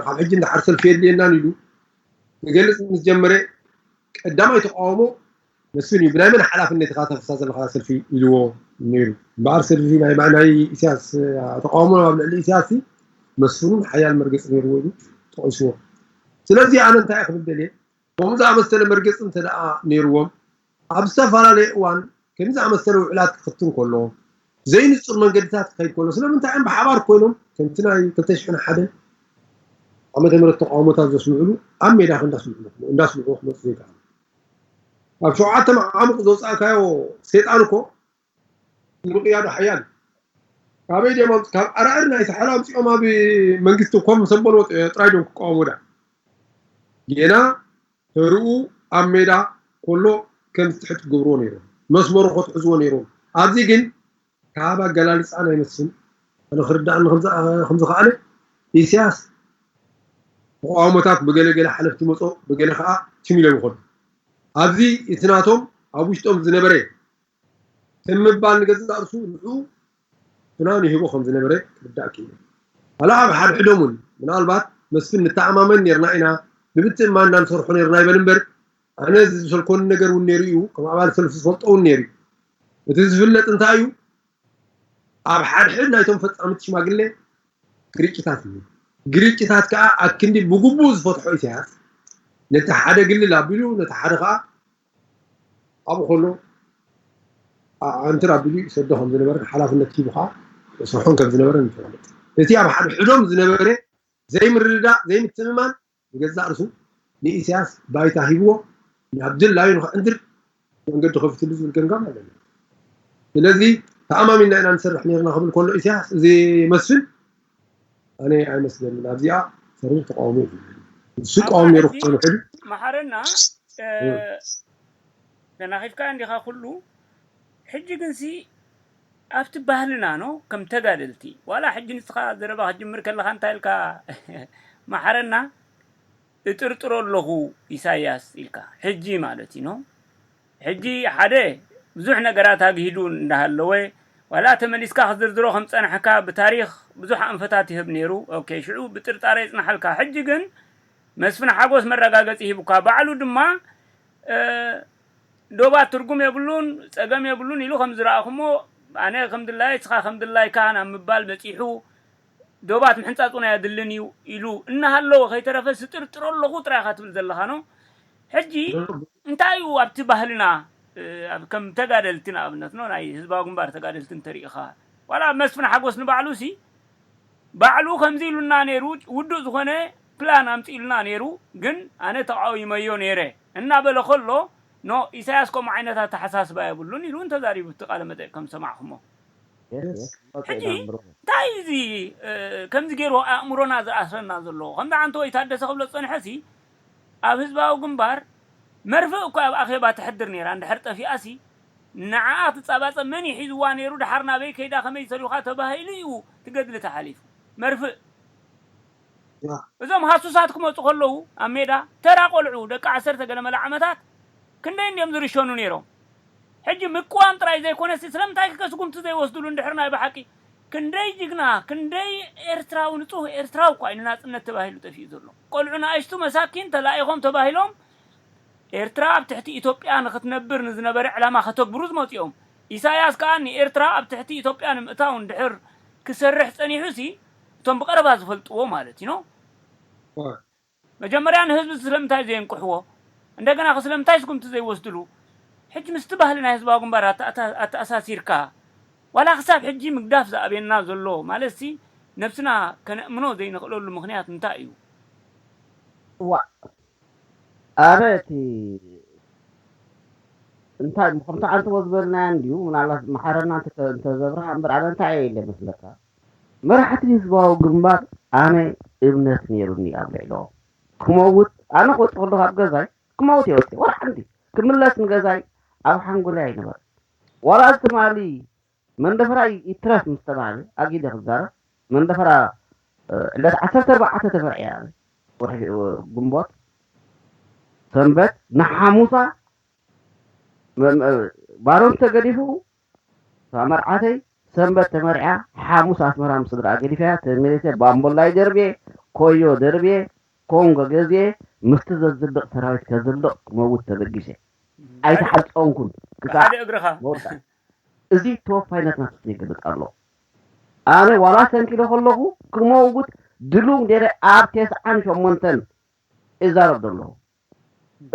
ካብ ሕጂ እንዳሓር ሰልፊ የድልየናን ኢሉ ክገልፅ ምስ ጀመረ ቀዳማይ ተቃውሞ መስፍን እዩ ብናይ መን ሓላፍነት ኢኻ ተፍርሳ ዘለኻ ሰልፊ ኢልዎ ነይሩ እምበኣር ሰልፊ ናይ ኢሳያስ ተቃውሞ ኣብ ልዕሊ ኢሳያስ መስፍኑን ሓያል መርገፂ ነይርዎ ኢሉ ጠቂስዎ ስለዚ ኣነ እንታይ ክብል ደልየ ከምኡ ዝኣመሰለ መርገፂ እንተ ደኣ ነይርዎም ኣብ ዝተፈላለየ እዋን ከምዚ ዝኣመሰለ ውዕላት ክኽትን ከሎ ዘይንፁር መንገድታት ክኸይድ ከሎ ስለምንታይ እዮም ብሓባር ኮይኖም ከምቲ ናይ ክልተ ሽሕን ሓደን ዓመተ ምህረት ተቃውሞታት ዘስምዕሉ ኣብ ሜዳ እንዳስምዑ ክመፁ ዘይከኣሉ ኣብ ሸውዓተ መዓሙቕ ዘውፃእካዮ ሴጣን እኮ ንምቕያዱ ሓያል እዩ። ካበይ ድዮም ካብ ኣራእር ናይ ሳሕል ኣምፂኦም ኣብ መንግስቲ ኮፍ ምስ ኣበልዎ ጥራይ ድዮም ክቃወሙ ዳ ጌና ተርኡ ኣብ ሜዳ ከሎ ከም ዝትሕት ክገብርዎ ነይሮም መስመሩ ከትሕዝዎ ነይሮም ኣብዚ ግን ካብ ኣገላልፃ ናይ መስፍን ኣነ ክርዳእኒ ከምዝኸኣለ ኢሳያስ ተቃውሞታት ብገለገለ ሓለፍቲ መፆ ብገለ ከዓ ትም ኢሎም ይኸዱ ኣብዚ እቲ ናቶም ኣብ ውሽጦም ዝነበረ ከም ምባል ንገዛእ ርእሱ ንዕኡ ፍናን ይህቦ ከም ዝነበረ ክርዳእ ክኢለ። ዋላ ኣብ ሓድሕዶም እውን ምናልባት መስፍን ንተኣማመን ነርና ኢና፣ ብምትእምማን ኢና ንሰርሖ ነርና ይበል እምበር ኣነ እዚ ዝሰልኮኒ ነገር እውን ነይሩ እዩ፣ ከም ኣባል ሰልፊ ዝፈልጦ እውን ነይሩ እዩ። እቲ ዝፍለጥ እንታይ እዩ? ኣብ ሓድሕድ ናይቶም ፈፃምቲ ሽማግለ ግርጭታት እዩ። ግርጭታት ከዓ ኣክንዲ ብግቡእ ዝፈትሖ ኢሳያስ ነቲ ሓደ ግልል ኣቢሉ ነቲ ሓደ ከዓ ኣብኡ ከሎ ኣንትር ኣቢሉ ይሰዶ ከም ዝነበረ ሓላፍነት ሂቡ ከዓ ስርሖም ከም ዝነበረ ንፈልጥ። እቲ ኣብ ሓደ ሕዶም ዝነበረ ዘይምርድዳእ ዘይምትእምማን ንገዛእ ርእሱ ንኢሳያስ ባይታ ሂብዎ ናብ ድላዩ ንክዕንድር መንገዲ ከፊትሉ ዝብል ገምጋም ኣለና። ስለዚ ተኣማሚና ኢና ንሰርሕ ነርና ክብል ከሎ ኢሳያስ እዚ መስፍን ኣነ ኣይመስለንን ኣብዚኣ ሰሪር ተቃውሞ እዩ ንሱ ይቃወም ነይሩ ክኾኑ ሕዱ መሓረና ተናኺፍካ እንዲኻ ኩሉ ሕጂ ግንሲ ኣብቲ ባህልና ኖ ከም ተጋደልቲ ዋላ ሕጂ ንስኻ ዘረባ ክትጅምር ከለኻ እንታይ ኢልካ መሓረና እጥርጥሮ ኣለኹ ኢሳያስ ኢልካ ሕጂ ማለት እዩ። ሕጂ ሓደ ብዙሕ ነገራት ኣግሂዱ እንዳሃለወ ዋላ ተመሊስካ ክዝርዝሮ ከም ጸናሕካ ብታሪኽ ብዙሕ ኣንፈታት ይህብ ነይሩ። ኦኬ፣ ሽዑ ብጥርጣረ ይጽናሓልካ። ሕጂ ግን መስፍን ሓጎስ መረጋገጺ ሂቡካ፣ ባዕሉ ድማ ዶባት ትርጉም የብሉን፣ ጸገም የብሉን ኢሉ ከም ዝረኣኹሞ፣ ኣነ ከም ድላየ፣ እስኻ ከም ድላይካ ናብ ምባል በጺሑ፣ ዶባት ምሕንጻጽ እውን ኣየድልን እዩ ኢሉ እናሃለወ ከይተረፈ ስጥርጥሮ ኣለኹ ጥራይ ኢኻ ትብል ዘለኻ ነው። ሕጂ እንታይ እዩ ኣብቲ ባህልና፣ እ፣ ኣብ ከም ተጋደልቲ ንኣብነት ነው፣ ናይ ህዝባዊ ግንባር ተጋደልቲ እንተሪኢኻ፣ ዋላ መስፍን ሓጎስ ንባዕሉ ሲ ባዕሉ ከምዚ ኢሉና ነይሩ፣ ውዱእ ዝኾነ ፕላን ኣምጺኡልና ነይሩ፣ ግን ኣነ ተቃዊመዮ ነይረ እናበለ ከሎ፣ ኖ፣ ኢሳያስ ከምኡ ዓይነት ኣተሓሳስባ የብሉን ኢሉ እውን ተዛሪቡ፣ እቲ ቃለ መጠይቅ ከም ዝሰማዕኹሞ። ሕጂ እንታይ እዚ፣ እ፣ ከምዚ ገይሩ ኣእምሮና ዝኣስረና ዘሎ? ከምዚ ዓንተወይ ታደሰ ክብሎ ዝጸንሐ ሲ፣ ኣብ ህዝባዊ ግንባር መርፍእ እኳ ኣብ ኣኼባ ተሕድር ነይራ፣ እንድሕር ጠፊኣሲ ንዓኣ ትጻባጸብ መን እዩ ሒዝዋ ነይሩ፣ ድሓር ናበይ ከይዳ፣ ከመይ ሰሪኻ ተባሂሉ እዩ ትገድሊ ተሓሊፉ። መርፍእ እዞም ሃሱሳት ክመጹ ከለዉ ኣብ ሜዳ ተራ ቆልዑ፣ ደቂ ዓሰርተ ገለ መለ ዓመታት ክንደይ እንድዮም ዝርሸኑ ነይሮም። ሕጂ ምቅዋም ጥራይ ዘይኮነሲ ስለምንታይ ከ ስጉምቲ ዘይወስድሉ እንድሕር ናይ ብሓቂ ክንደይ ጅግና፣ ክንደይ ኤርትራዊ፣ ንጹህ ኤርትራዊ እኳ እዩ ንናጽነት ተባሂሉ ጠፊኡ ዘሎ። ቆልዑ ንኣሽቱ መሳኪን ተላኢኾም ተባሂሎም ኤርትራ ኣብ ትሕቲ ኢትዮጵያ ንኽትነብር ንዝነበረ ዕላማ ከተግብሩ ዝመጹ እዮም። ኢሳያስ ከኣ ንኤርትራ ኣብ ትሕቲ ኢትዮጵያ ንምእታው እንድሕር ክሰርሕ ጸኒሑሲ እቶም ብቐረባ ዝፈልጥዎ ማለት እዩ። መጀመርያ ንህዝቢ ስለምንታይ ዘየንቅሕዎ? እንደገና ከ ስለምንታይ ስጉምቲ ዘይወስድሉ? ሕጂ ምስቲ ባህሊ ናይ ህዝባዊ ግንባር ኣተኣታ-፣ ኣተኣሳሲርካ ዋላ ክሳብ ሕጂ ምግዳፍ ዝኣብየና ዘሎ ማለትሲ ነብስና ከነእምኖ ዘይንኽእለሉ ምኽንያት እንታይ እዩ? እዋእ ኣረ እቲ እንታይ ከምቲ ዓንተቦ ዝበልናዮ እንድዩ ምናልባት መሓረና እንተ- እንተዘብርሃ እምበር ኣነ እንታይ እየ ኢለ መስለካ መራሕቲ ህዝባዊ ግንባር ኣነ እምነት ነይሩኒ ኣብ ልዕሎም ክመውት ኣነ ክወፅእ ከለኹ ኣብ ገዛይ ክመውት እየ ወፅየ ወላ ሓንቲ ክምለስ ንገዛይ ኣብ ሓንጎለይ ኣይነበረን ዋላ እዚ ትማሊ መንደፈራ ይትረፍ ምስ ተባህለ ኣጊደ ክዛረብ መንደፈራ ዕለት ዓሰርተ ኣርባዕተ ተመርዕያ ወርሒ ግንቦት ሰንበት ንሓሙሳ ባሮን ተገዲፉ መርዓተይ ሰንበት ተመርዕያ ሓሙስ ኣስመራ ምስ ስድራ ገዲፈያ ተመሊሰ ባምቦላይ ደርብየ ኮዮ ደርብየ ኮንጎ ገዝየ ምስቲ ዘዝልቕ ሰራዊት ከዝልቕ ክመውት ተበጊሰ ኣይተሓፀንኩን ክሳዕ እግርኻ መወዳእ እዚ ተወፋይነትና ስስነ ይገልፅ ኣሎ ኣነ ዋላ ሰንኪለ ከለኹ ክመውት ድሉው ገይረ ኣብ ተስዓን ሸሞንተን እዛረብ ዘለኹ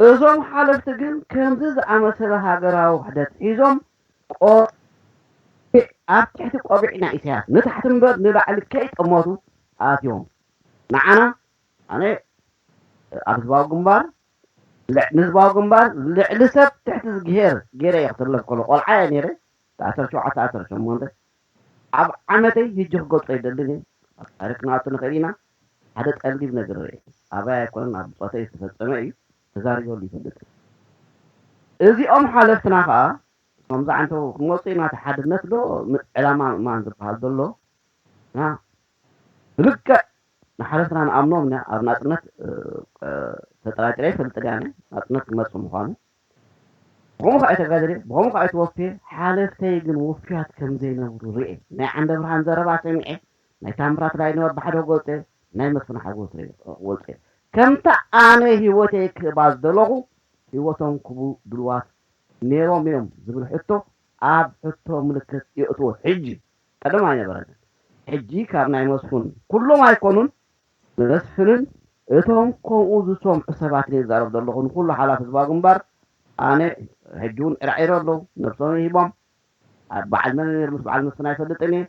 እዞም ሓለፍቲ ግን ከምዚ ዝኣመሰለ ሃገራዊ ውሕደት ሒዞም ቆቢዕ ኣብ ትሕቲ ቆቢዕ ናይ ኢሳያስ ንታሕቲ እምበር ንላዕሊ ከይጠመቱ ኣትዮም ንዓና ኣነ ኣብ ህዝባዊ ግንባር ንህዝባዊ ግንባር ልዕሊ ሰብ ትሕቲ ዝግሄር ገይረ እየ ክሰለፍ ከሎ ቆልዓ እየ ነይረ ዓሰርተ ሸውዓተ ዓሰርተ ሸሞንተ ኣብ ዓመተይ ህጂ ክገልጾ ኣይደልን እየ ኣብ ታሪክ ንኣቱ ንኽእል ኢና ሓደ ጸሊም ነገር ርኢ ኣባይ ኣይኮነን ኣብ ብጾተይ ዝተፈጸመ እዩ ተዛሪበሉ ይፈልጥ እዚኦም ሓለፍትና ከኣ እቶም ዝዓንተው ክመጹ ኢና እቲ ሓድነት ዶ ዕላማ ምእማን ዝበሃል ዘሎ ብልክዕ ንሓለፍትና ንኣምኖም ኢና ኣብ ናጽነት ተጠራጢረ ይፈልጥ እያ ናጽነት ክመጽእ ምዃኑ ብኸምኡ ከዓ ተጋድለ ብኸምኡ ከዓ ተወፍየ ሓለፍተይ ግን ውፍያት ከም ዘይነብሩ ርኤ ናይ ዓንደ ብርሃን ዘረባ ሰሚዐ ናይ ታምራት ላይነወ ብሓደ ጎፀ ናይ መስፍን ሓጎስ ወፀ ከምታ ኣነ ህይወተይ ክህባ ዝደለኹ ህይወቶም ክቡ ድልዋት ነይሮም እዮም ዝብል ሕቶ ኣብ ሕቶ ምልክት የእትዎ ሕጂ ቀደም ኣይነበረን ሕጂ ካብ ናይ መስፉን ኩሎም ኣይኮኑን መስፍንን እቶም ከምኡ ዝሰምዑ ሰባት እየ ዝዛረብ ዘለኹ ንኩሉ ሓላፊ ህዝባዊ ግንባር ኣነ ሕጂ እውን ዕራዒሮ ኣለዉ ነብሶም ሂቦም በዓል መን ነይሩ ምስ በዓል መስፍን ኣይፈልጥን እየ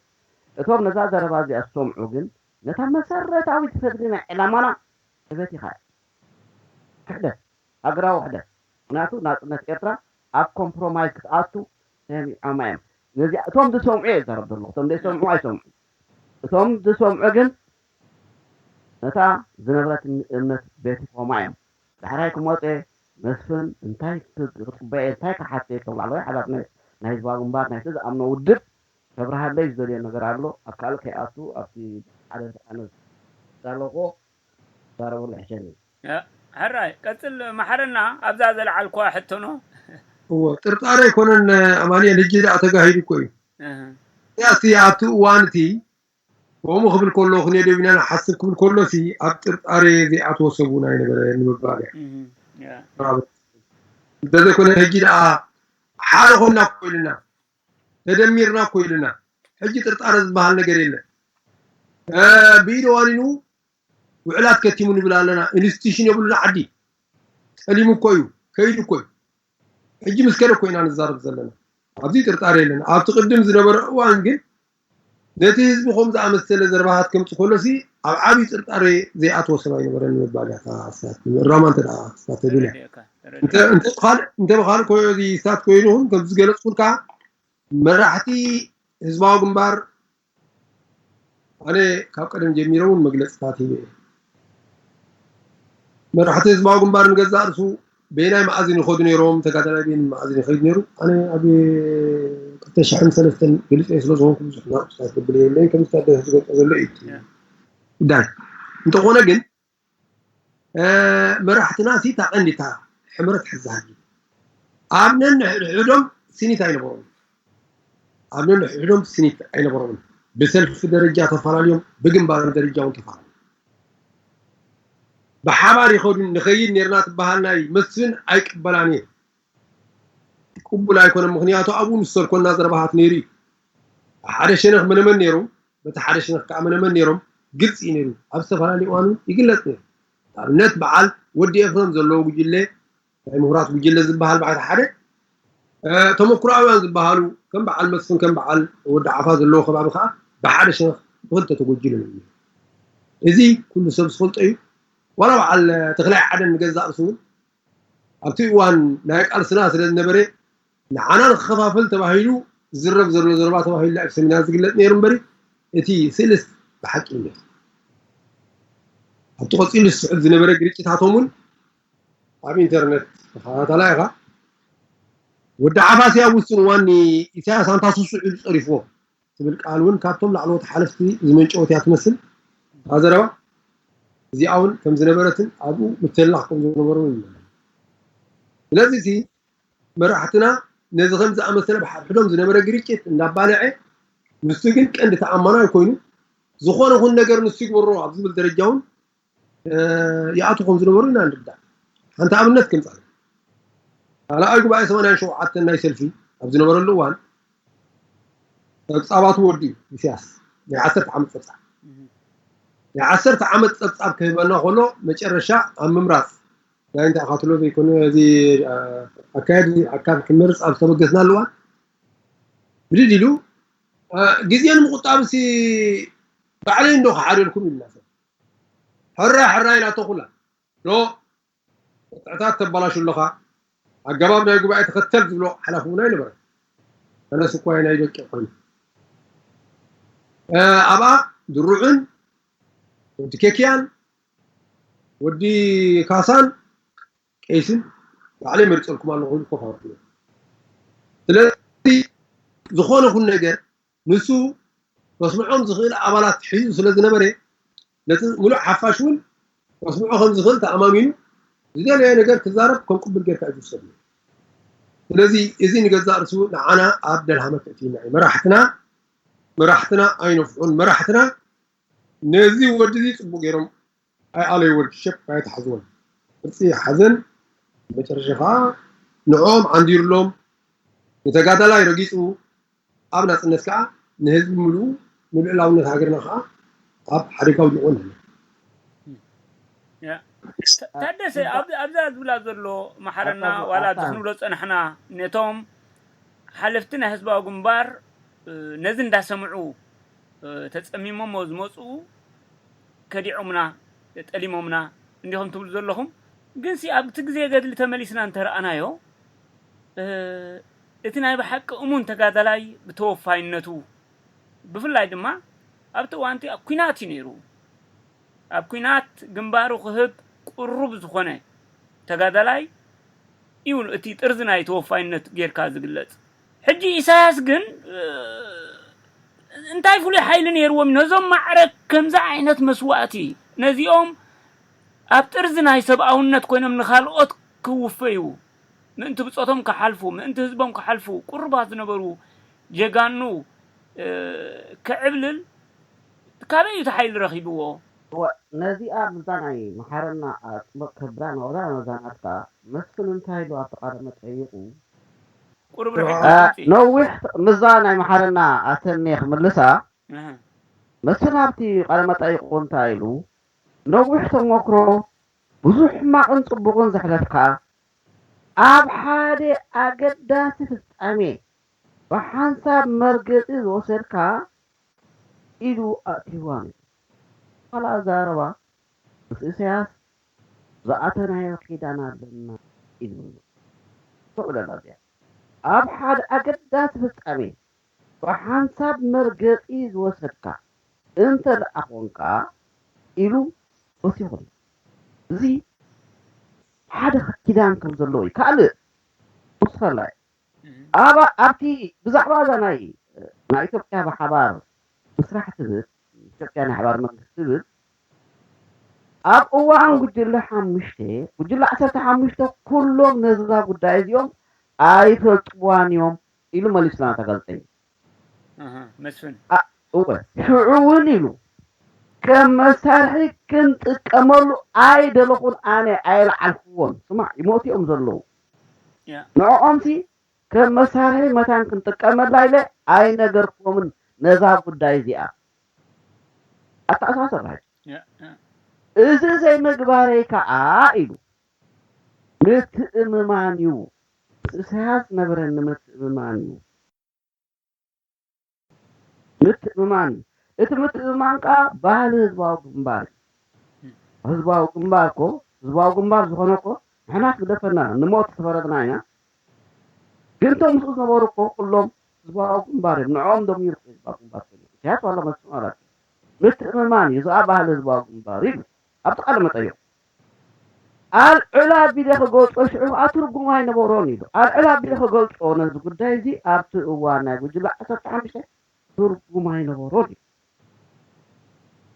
እቶም ነዛ ዘረባ እዚኣ ዝሰምዑ ግን ነታ መሰረታዊት ፈትሊ ናይ ዕላማና ተበቲኻ እያ ክሕደት ሃገራዊ ውሕደት ምክንያቱ ናፅነት ኤርትራ ኣብ ኮምፕሮማይዝ ክትኣቱ ሰሚዖማ እዮም ነዚ እቶም ዝሰምዑ እየ ዝዛረብ ዘለኹ እቶም ዘይሰምዑ ኣይሰምዑ እቶም ዝሰምዑ ግን ነታ ዝነበረት እምነት በቲኾማ እዮም ዳሕራይ ክመፀ መስፍን እንታይ ክፅበየ እንታይ ክሓተ ከም ላዕለዋይ ሓላፍነት ናይ ህዝባዊ ግንባር ናይቲ ዝኣምኖ ውድብ ከብርሃለይ ዝደልዮ ነገር ኣሎ ኣብ ካልእ ከይኣቱ ኣብቲ ሓደ ኣነ ዛለኹ ዛረበሉ ሕሸኒ ሕራይ ቀፅል መሓረና። ኣብዛ ዘለዓልኳ ሕቶኖ እዎ ጥርጣሬ ኣይኮነን ኣማንኤል፣ ሕጂ ደኣ ተጋሂዱ እኮ እዩ። ያሲ ኣብቲ እዋን እቲ ከምኡ ክብል ከሎ ክንየደብ ኢና ንሓስብ ክብል ከሎ ሲ ኣብ ጥርጣሬ ዘይኣትዎ ሰብ እውን ኣይነበረ ንምባል እያ። እንተዘይኮነ ሕጂ ደኣ ሓደ ኮና እኮ ኢልና ተደሚርና እኮ ኢልና ሕጂ ጥርጣረ ዝበሃል ነገር የለን። ብኢደ ዋኒኑ ውዕላት ከቲሙ ንብል ኣለና። ኢንስቲቱሽን የብሉን ዓዲ። ጠሊሙ እኮ እዩ፣ ከይዱ እኮ እዩ። ሕጂ ምስ ከደ እኮ ኢና ንዛረብ ዘለና። ኣብዚ ጥርጣረ የለን። ኣብቲ ቅድም ዝነበረ እዋን ግን ነቲ ህዝቢ ከም ዝኣመሰለ ዘረባታት ከምፅ ከሎሲ ኣብ ዓብዪ ጥርጣረ ዘይኣትዎ ሰብ ኣይነበረን ንምባል እያ። እታ ስታት ምእራማ እንተ ደኣ ስታት ተቢላ እንተ ብኻልእ እንተ ብኻልእ ኮ እዚ ስታት ኮይኑ ይኹን ከም ዝገለፅኩልካ መራሕቲ ህዝባዊ ግንባር ኣነ ካብ ቀደም ጀሚረ እውን መግለፅታት ሂበ እየ። መራሕቲ ህዝባዊ ግንባር ንገዛእ ርእሱ በየናይ መኣዝን ይኸዱ ነይሮም፣ ተጋዳላይ በየን መኣዝን ይኸይድ ነይሩ። ኣነ ኣብ ክልተ ሽሕን ሰለስተን ገሊፀ ስለ ዝኾንኩ ብዙሕ ናቁስታት ክብል የለይ ከም ዝታደሰ ዝገልፆ ዘሎ እዩ እቲ ጉዳይ። እንተኾነ ግን መራሕትና ሲ እታ ቀንዲ እታ ሕመረት ሕዛ ሃልዩ ኣብ ነንሕድሕዶም ስኒት ኣይነበሮም። ኣብ ነንሕድሕዶም ስኒት ኣይነበሮምን። ብሰልፊ ደረጃ ተፈላለዮም፣ ብግንባር ደረጃ እውን ተፈላለዮም። ብሓባር ይኸዱ ንኸይድ ነርና ትበሃል ናይ መስፍን ኣይቅበላን እየ። ቅቡል ኣይኮነን። ምኽንያቱ ኣብኡ ምስ ሰልኮና ዘረባሃት ነይሩ እዩ። ሓደ ሸነኽ መነመን ነይሮም፣ በቲ ሓደ ሸነኽ ከዓ መነመን ነይሮም ግልፂ እዩ ነይሩ። ኣብ ዝተፈላለዩ እዋን እውን ይግለፅ ነይሩ። ንኣብነት በዓል ወዲ ኤፍረም ዘለዎ ጉጅለ ናይ ምሁራት ጉጅለ ዝበሃል ባሕቲ ሓደ ተመኩሮኣውያን ዝበሃሉ ከም በዓል መስፍን ከም በዓል ወዲ ዓፋ ዘለዎ ከባቢ ከዓ ብሓደ ሸነኽ ብክልተ ተጎጅሉ ነይሩ። እዚ ኩሉ ሰብ ዝፈልጦ እዩ። ዋላ በዓል ተኽላይ ዓደን ንገዛእ ርእሱ እውን ኣብቲ እዋን ናይ ቃልስና ስለ ዝነበረ ንዓና ንክኸፋፍል ተባሂሉ ዝረብ ዘሎ ዘረባ ተባሂሉ ኣብ ሰሚናር ዝግለፅ ነይሩ እምበሪ እቲ ስእልስ ብሓቂ እዩ። ኣብቲ ቀፂሉ ዝስዕብ ዝነበረ ግርጭታቶም እውን ኣብ ኢንተርነት ተኸታተላ ኢኻ። ወዲ ዓፋሲ ኣብ ውሱን እዋን ንኢሳያስ ኣንታ ስሱዕ ኢሉ ፀሪፍዎ ትብል ቃል እውን ካብቶም ላዕለዎት ሓለፍቲ ዝመንጨወት እያ ትመስል። እታ ዘረባ እዚኣ እውን ከም ዝነበረትን ኣብኡ ምትህልላኽ ከም ዝነበሩ እውን ይመለስ። ስለዚ እቲ መራሕትና ነዚ ከም ዝኣመሰለ ብሓድሕዶም ዝነበረ ግርጭት እንዳባልዐ ንሱ ግን ቀንዲ ተኣማናይ ኮይኑ ዝኾነ ኹን ነገር ንሱ ይግበሮ ኣብ ዝብል ደረጃ እውን ይኣቱ ከም ዝነበሩ ኢና ንርዳእ። ሓንቲ ኣብነት ከምፃ ካልኣይ ጉባኤ ሰማንያን ሸውዓተን ናይ ሰልፊ ኣብ ዝነበረሉ እዋን ፀብፃባቱ ወዲኡ ኢሳያስ ናይ ዓሰርተ ዓመት ፀብፃብ ናይ ዓሰርተ ዓመት ፀብፃብ ክህበና ከሎ መጨረሻ ኣብ ምምራፅ ናይ እንታይ ካትሎ ዘይኮነ እዚ ኣካየድ ኣካብ ክመርፅ ኣብ ዝተበገስናሉ እዋን ብድድ ኢሉ ግዜ ንምቁጣብ ሲ ባዕለይ እንዶ ክሓደልኩም ኢልና ሰብ ሕራይ ሕራይ ኢላቶ ኩላ ዶ ቅጥዕታት ተባላሹ ኣለኻ ኣገባብ ናይ ጉባኤ ተኸተል ዝብሎ ሓላፍና ኣይነበረ። ኣነስ እኳ ናይ ደቂ ኮይኑ ኣብኣ ድሩዕን ወዲ ኬክያን ወዲ ካሳን ቀይስን ባዕለይ መሪፀልኩም ኣለኹ ኢሉ ኮፍ ኣቢሉ። ስለዚ ዝኾነ ኩን ነገር ንሱ ከስምዖም ዝኽእል ኣባላት ሒዙ ስለ ዝነበረ ነቲ ሙሉእ ሓፋሽ እውን ከስምዖ ከም ዝኽእል ተኣማሚኑ ዝደለየ ነገር ክዛረብ ከም ቅቡል ጌርካ እዩ ዝውሰድ። ስለዚ እዚ ንገዛእ ርእሱ ንዓና ኣብ ደልሃመ ከእትዩና እዩ። መራሕትና መራሕትና ኣይነፍዑን። መራሕትና ነዚ ወዲ እዚ ፅቡቅ ገይሮም ኣይኣለይዎን፣ ሸፕ ኣይተሓዝዎን። ቅርፂ ሓዘን መጨረሻ ከዓ ንዕኦም ዓንዲሩሎም ንተጋዳላይ ረጊፁ ኣብ ናፅነት ከዓ ንህዝቢ ምሉኡ ንልዕላውነት ሃገርና ከዓ ኣብ ሓደጋ ውዲቑ ኣሎ። ታደሰ ኣብዛ ዝብላ ዘሎ ማሓረና ዋላ ኣብዚ ክንብሎ ፀናሕና ነቶም ሓለፍቲ ናይ ህዝባዊ ግንባር ነዚ እንዳሰምዑ ተፀሚሞሞ ዝመፅኡ ከዲዖምና ጠሊሞምና እንዲኹም ትብሉ ዘለኹም። ግን ሲ ኣብቲ ግዜ ገድሊ ተመሊስና እንተረኣናዮ እቲ ናይ ብሓቂ እሙን ተጋዳላይ ብተወፋይነቱ ብፍላይ ድማ ኣብቲ እዋንቲ ኣብ ኩናት እዩ ነይሩ። ኣብ ኩናት ግንባሩ ክህብ ቅሩብ ዝኾነ ተጋዳላይ እዩ እቲ ጥርዚ ናይ ተወፋይነት ጌርካ ዝግለጽ። ሕጂ ኢሳያስ ግን እንታይ ፍሉይ ሓይሊ ነይርዎም ነዞም ማዕረ ከምዚ ዓይነት መስዋእቲ ነዚኦም ኣብ ጥርዚ ናይ ሰብኣውነት ኮይኖም ንኻልኦት ክውፈዩ፣ ምእንቲ ብጾቶም ክሓልፉ፣ ምእንቲ ህዝቦም ክሓልፉ ቁሩባት ዝነበሩ ጀጋኑ፣ እ፣ ክዕብልል ካበይ እዩ እቲ ሓይሊ ረኺብዎ? እወ፣ ነዚኣ ምስዛ ናይ መሓረና ኣጽብቕ ከብላ ናብዛ ናብዛ ናትካ መስፍን እንታይ ኢሉ ኣብቲ ቃለ መጠይቑ? ቁሩብ ርሕቕ እ፣ ድምጺ። ነዊሕ ምስዛ ናይ መሓረና ኣሰንየ ክምልሳ፣ እህ። መስፍን ኣብቲ ቃለ መጠይቑ እንታይ ኢሉ? ነዊሕ ተሞክሮ፣ ብዙሕ ሕማቕን ጽቡቕን ዘሕለፍካ፣ ኣብ ሓደ ኣገዳሲ ፍጻሜ ብሓንሳብ መርገጺ ዝወሰድካ ኢሉ ኣእትይዋ ነይሩ። ካልእ ኣዘራርባ፣ ምስ ኢሳያስ ዝኣተናዮ ኪዳን ኣለና ኢሉ። ስምዑ ደላ እዚኣ። ኣብ ሓደ ኣገዳሲ ፍጻሜ ብሓንሳብ መርገጺ ዝወሰድካ እንተ ደኣ ኾንካ ኢሉ ወሲኹ ኣሎ። እዚ ሓደ ኪዳን ከም ዘለዎ እዩ። ካልእ ወስኸላ እዩ። እም። ኣብ፣ ኣብቲ ብዛዕባ እዛ ናይ፣ ናይ ኢትዮጵያ ብሓባር ምስራሕ ትብል፣ ኢትዮጵያ ናይ ሓባር መንግስቲ ትብል፣ ኣብ እዋን ጉጅለ ሓሙሽተ፣ ጉጅለ ዓሰርተ ሓሙሽተ ኩሎም ነዛ ጉዳይ እዚኦም ኣይፈልጥዋን እዮም ኢሉ መሊሱና እታ ጋዜጠኛ። ኣሃ፣ መስፍን። ኣ-፣ እወ፣ ሽዑ እውን ኢሉ ከም መሳርሒ ክንጥቀመሉ ኣይደለኹን፣ ኣነ ኣይለዓልኩዎን። ስማዕ፣ ይሞቱ እዮም ዘለዉ። ያ። ንዕኦምሲ ከም መሳርሒ መታን ክንጥቀመላ ኢለ ኣይነገርኩዎምን ነዛ ጉዳይ እዚኣ። ኣተኣሳሰራ ሕጂ። ያ፣ ያ። እዚ ዘይምግባረይ ከኣ ኢሉ ምትእምማን እዩ። ምስ ኢሳያስ ነበረኒ ምትእምማን እዩ። ምትእምማን እዩ። እቲ ምትእምማን ከኣ ባህሊ ህዝባዊ ግንባር እዩ። ህዝባዊ ግንባር እኮ፣ ህዝባዊ ግንባር ዝኾነ እኮ ንሕና ክግደፈና ንሞት ዝተፈረድና ኢና። ግን እቶም ምስኡ ዝነበሩ እኮ ኩሎም ህዝባዊ ግንባር እዮም። ንዕኦም ደሚሩ እኮ ህዝባዊ ግንባር ኮይኑ። ኢሳያስ ዋላ መስፍን ዋላ ምትእምማን እዩ። እዚ ከኣ ባህሊ ህዝባዊ ግንባር እዩ። ኣብቲ ቃለ መጠይቕ ኣልዕል ኣቢለ ክገልጾ ሽዑ ከኣ ትርጉም ኣይነበሮን ኢሉ። ኣልዕል ኣቢለ ክገልጾ ነዚ ጉዳይ እዚ ኣብቲ እዋን ናይ ጉጅለ ዓሰርተ ሓሙሽተ ትርጉም ኣይነበሮን ኢሉ።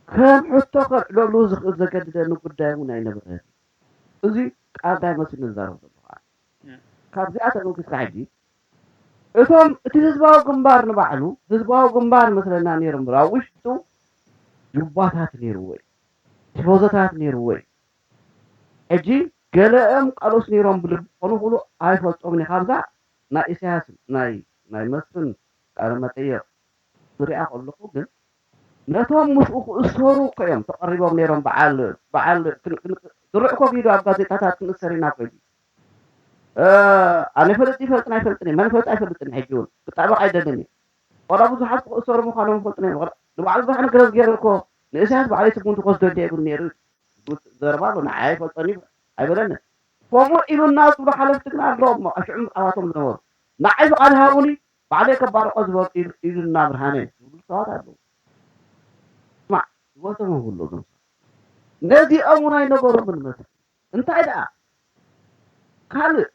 ከም ሕቶ ከልዕለሉ ዝኽእል ዘገድደኒ ጉዳይ እውን ኣይነበረን። እዚ ቃል ናይ መስፍን ዝዛረብ ዘለኹ ኣነ። እ። ካብዚኣ ተመልኪትካ ሕጂ እቶም እቲ ህዝባዊ ግንባር ንባዕሉ ህዝባዊ ግንባር መስለና ነይሩ እምበር ኣብ ውሽጡ ጁባታት ነይርዎ እዩ። ቲፎዞታት ነይርዎ እዩ። ሕጂ ገለኦም ቃሎስ ነይሮም ብልቢ ክኾኑ ይኽእሉ ኣይፈልጦምን እየ። ካብዛ ናይ ኢሳያስ ናይ፣ ናይ መስፍን ቃለ መጠይቕ ዝሪኣ ከለኹ ግን ነቶም ምስኡ ክእሰሩ እኮ እዮም ተቐሪቦም ነይሮም። በዓል፣ በዓል ክን-፣ ክን-፣ ድሩዕ እኮ ጊዱ ኣብ ጋዜጣታት ክንእሰር ኢና እኮ ኢሉ። እ፣ ኣነ ፈለጥ ይፈልጥን ኣይፈልጥን እየ። መን ፈልጥ ኣይፈልጥን እየ። ሕጂ እውን ክጣበቕ ኣይደልን እየ። ዋላ ብዙሓት ክእሰሩ ምዃኖም ይፈልጥን እዮም። ዋላ ንባዕሉ ብዙሕ ነገር ዝገይሩ እኮ ንእሳያስ ባዕለይ ስጉምቲ ክወስደሉ እየ ይብል ነይሩ። ዘረባ ኣሎ፣ ንዓይ ኣይፈልጦን እዩ ኣይበለንን። ከምኡ ኢሉና ዝብሉ ሓለፍቲ ግን ኣለዉ እሞ፣ ኣብ ሽዑ ምጽኣዋቶም ዝነበሩ። ንዓይ ፍቓድ ሃቡኒ፣ ባዕለይ ከባርዖ ዝበሉ ኢሉ፣ ኢሉና ብርሃነ ዝብሉ ሰባት ኣለዉ። ስማዕ፣ ህይወቶም የብሉ እዞም ሰባት። ነዚኦም እውን ኣይነበሮምን መስፍን። እንታይ ደኣ? ካልእ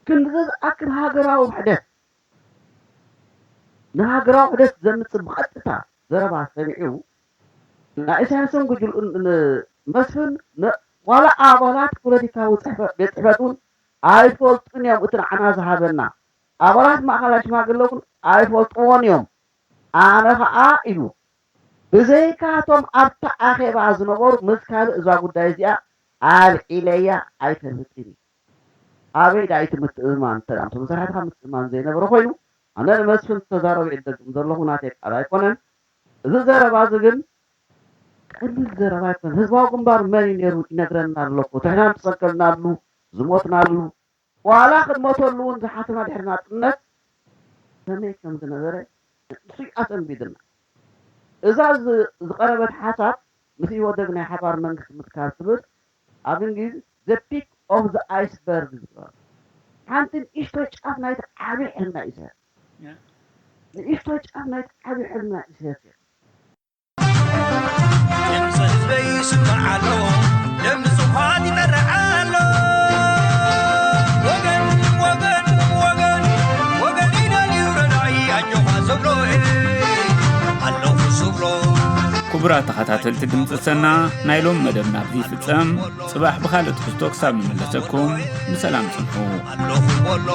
ክንድዚ ዝኣክል ሃገራዊ ውሕደት፣ ንሃገራዊ ውሕደት ዘምጽእ ብቐጥታ ዘረባ ሰሚዑ፣ ናይ ኢሳያስን ጉጅልኡን ን-፣ መስፍን ን-፣ ዋላ ኣባላት ፖለቲካዊ ጽሕፈ-፣ ቤት ጽሕፈት እውን ኣይፈልጡን እዮም። እቲ ንዓና ዝሃበና ኣባላት ማእከላይ ሽማግለ እውን ኣይፈልጥዎን እዮም። ኣነ ኸኣ ኢሉ፣ ብዘይካቶም ኣብታ ኣኼባ ዝነበሩ ምስ ካልእ እዛ ጉዳይ እዚኣ ኣልዒለያ ኣይፈልጥን እዩ። ኣበይ ደኣ እቲ ምትእምማን? እንተ ደኣ ምስ መሳርሕትኻ ምትእምማን ዘይነበረ ኮይኑ፣ ኣነ ንመስፍን ተዛረቢ እየ ዝደግም ዘለኹ፣ ናተይ ቃል ኣይኮነን። እዚ ዘረባ እዚ ግን ቀሊል ዘረባ ኣይኮነን። ህዝባዊ ግንባር መን እዩ ነይሩ ይነግረና ኣሎ እኮ። ንሕና ዝተሰንከልናሉ፣ ዝሞትናሉ፣ ዋላ ክንሞተሉ እውን ዝሓሰብና ድሕሪ ናጽነት ከመይ ከም ዝነበረ ንሱ እዩ ኣሰንቢድና። እዛ ዝ-፣ ዝቐረበት ሓሳብ ምስ ኢህወደግ ናይ ሓባር መንግስቲ ምትካል ትብል ኣብ እንግሊዝ the peak of the iceberg ዝበሃል ሓንቲ ንእሽቶ ጫፍ ናይቲ ዓቢ ሕልሚ ናይ ኢሳያስ። ያ። ንእሽቶ ጫፍ ናይቲ ዓቢ ሕልሚ ናይ ኢሳያስ እያ። ድምፂ ህዝበይ ይስማዕ ኣሎ፣ ደም ንጹሃት ይመርሕ ኣሎ። ወገን፣ ወገን፣ ወገን፣ ወገን ይደልዩ ረዳኢ፣ ኣጆኻ ዝብሎ፣ ኣለኹ ዝብሎ። ክቡራት ተኸታተልቲ ድምፂ ሰና፣ ናይ ሎም መደብ ናብዚ ይፍጸም። ጽባሕ ብኻልእ ትሕዝቶ ክሳብ ንመለሰኩም ብሰላም ጽንሑ። ኣለኹ በሎ፣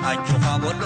ኣጆኻ በሎ፣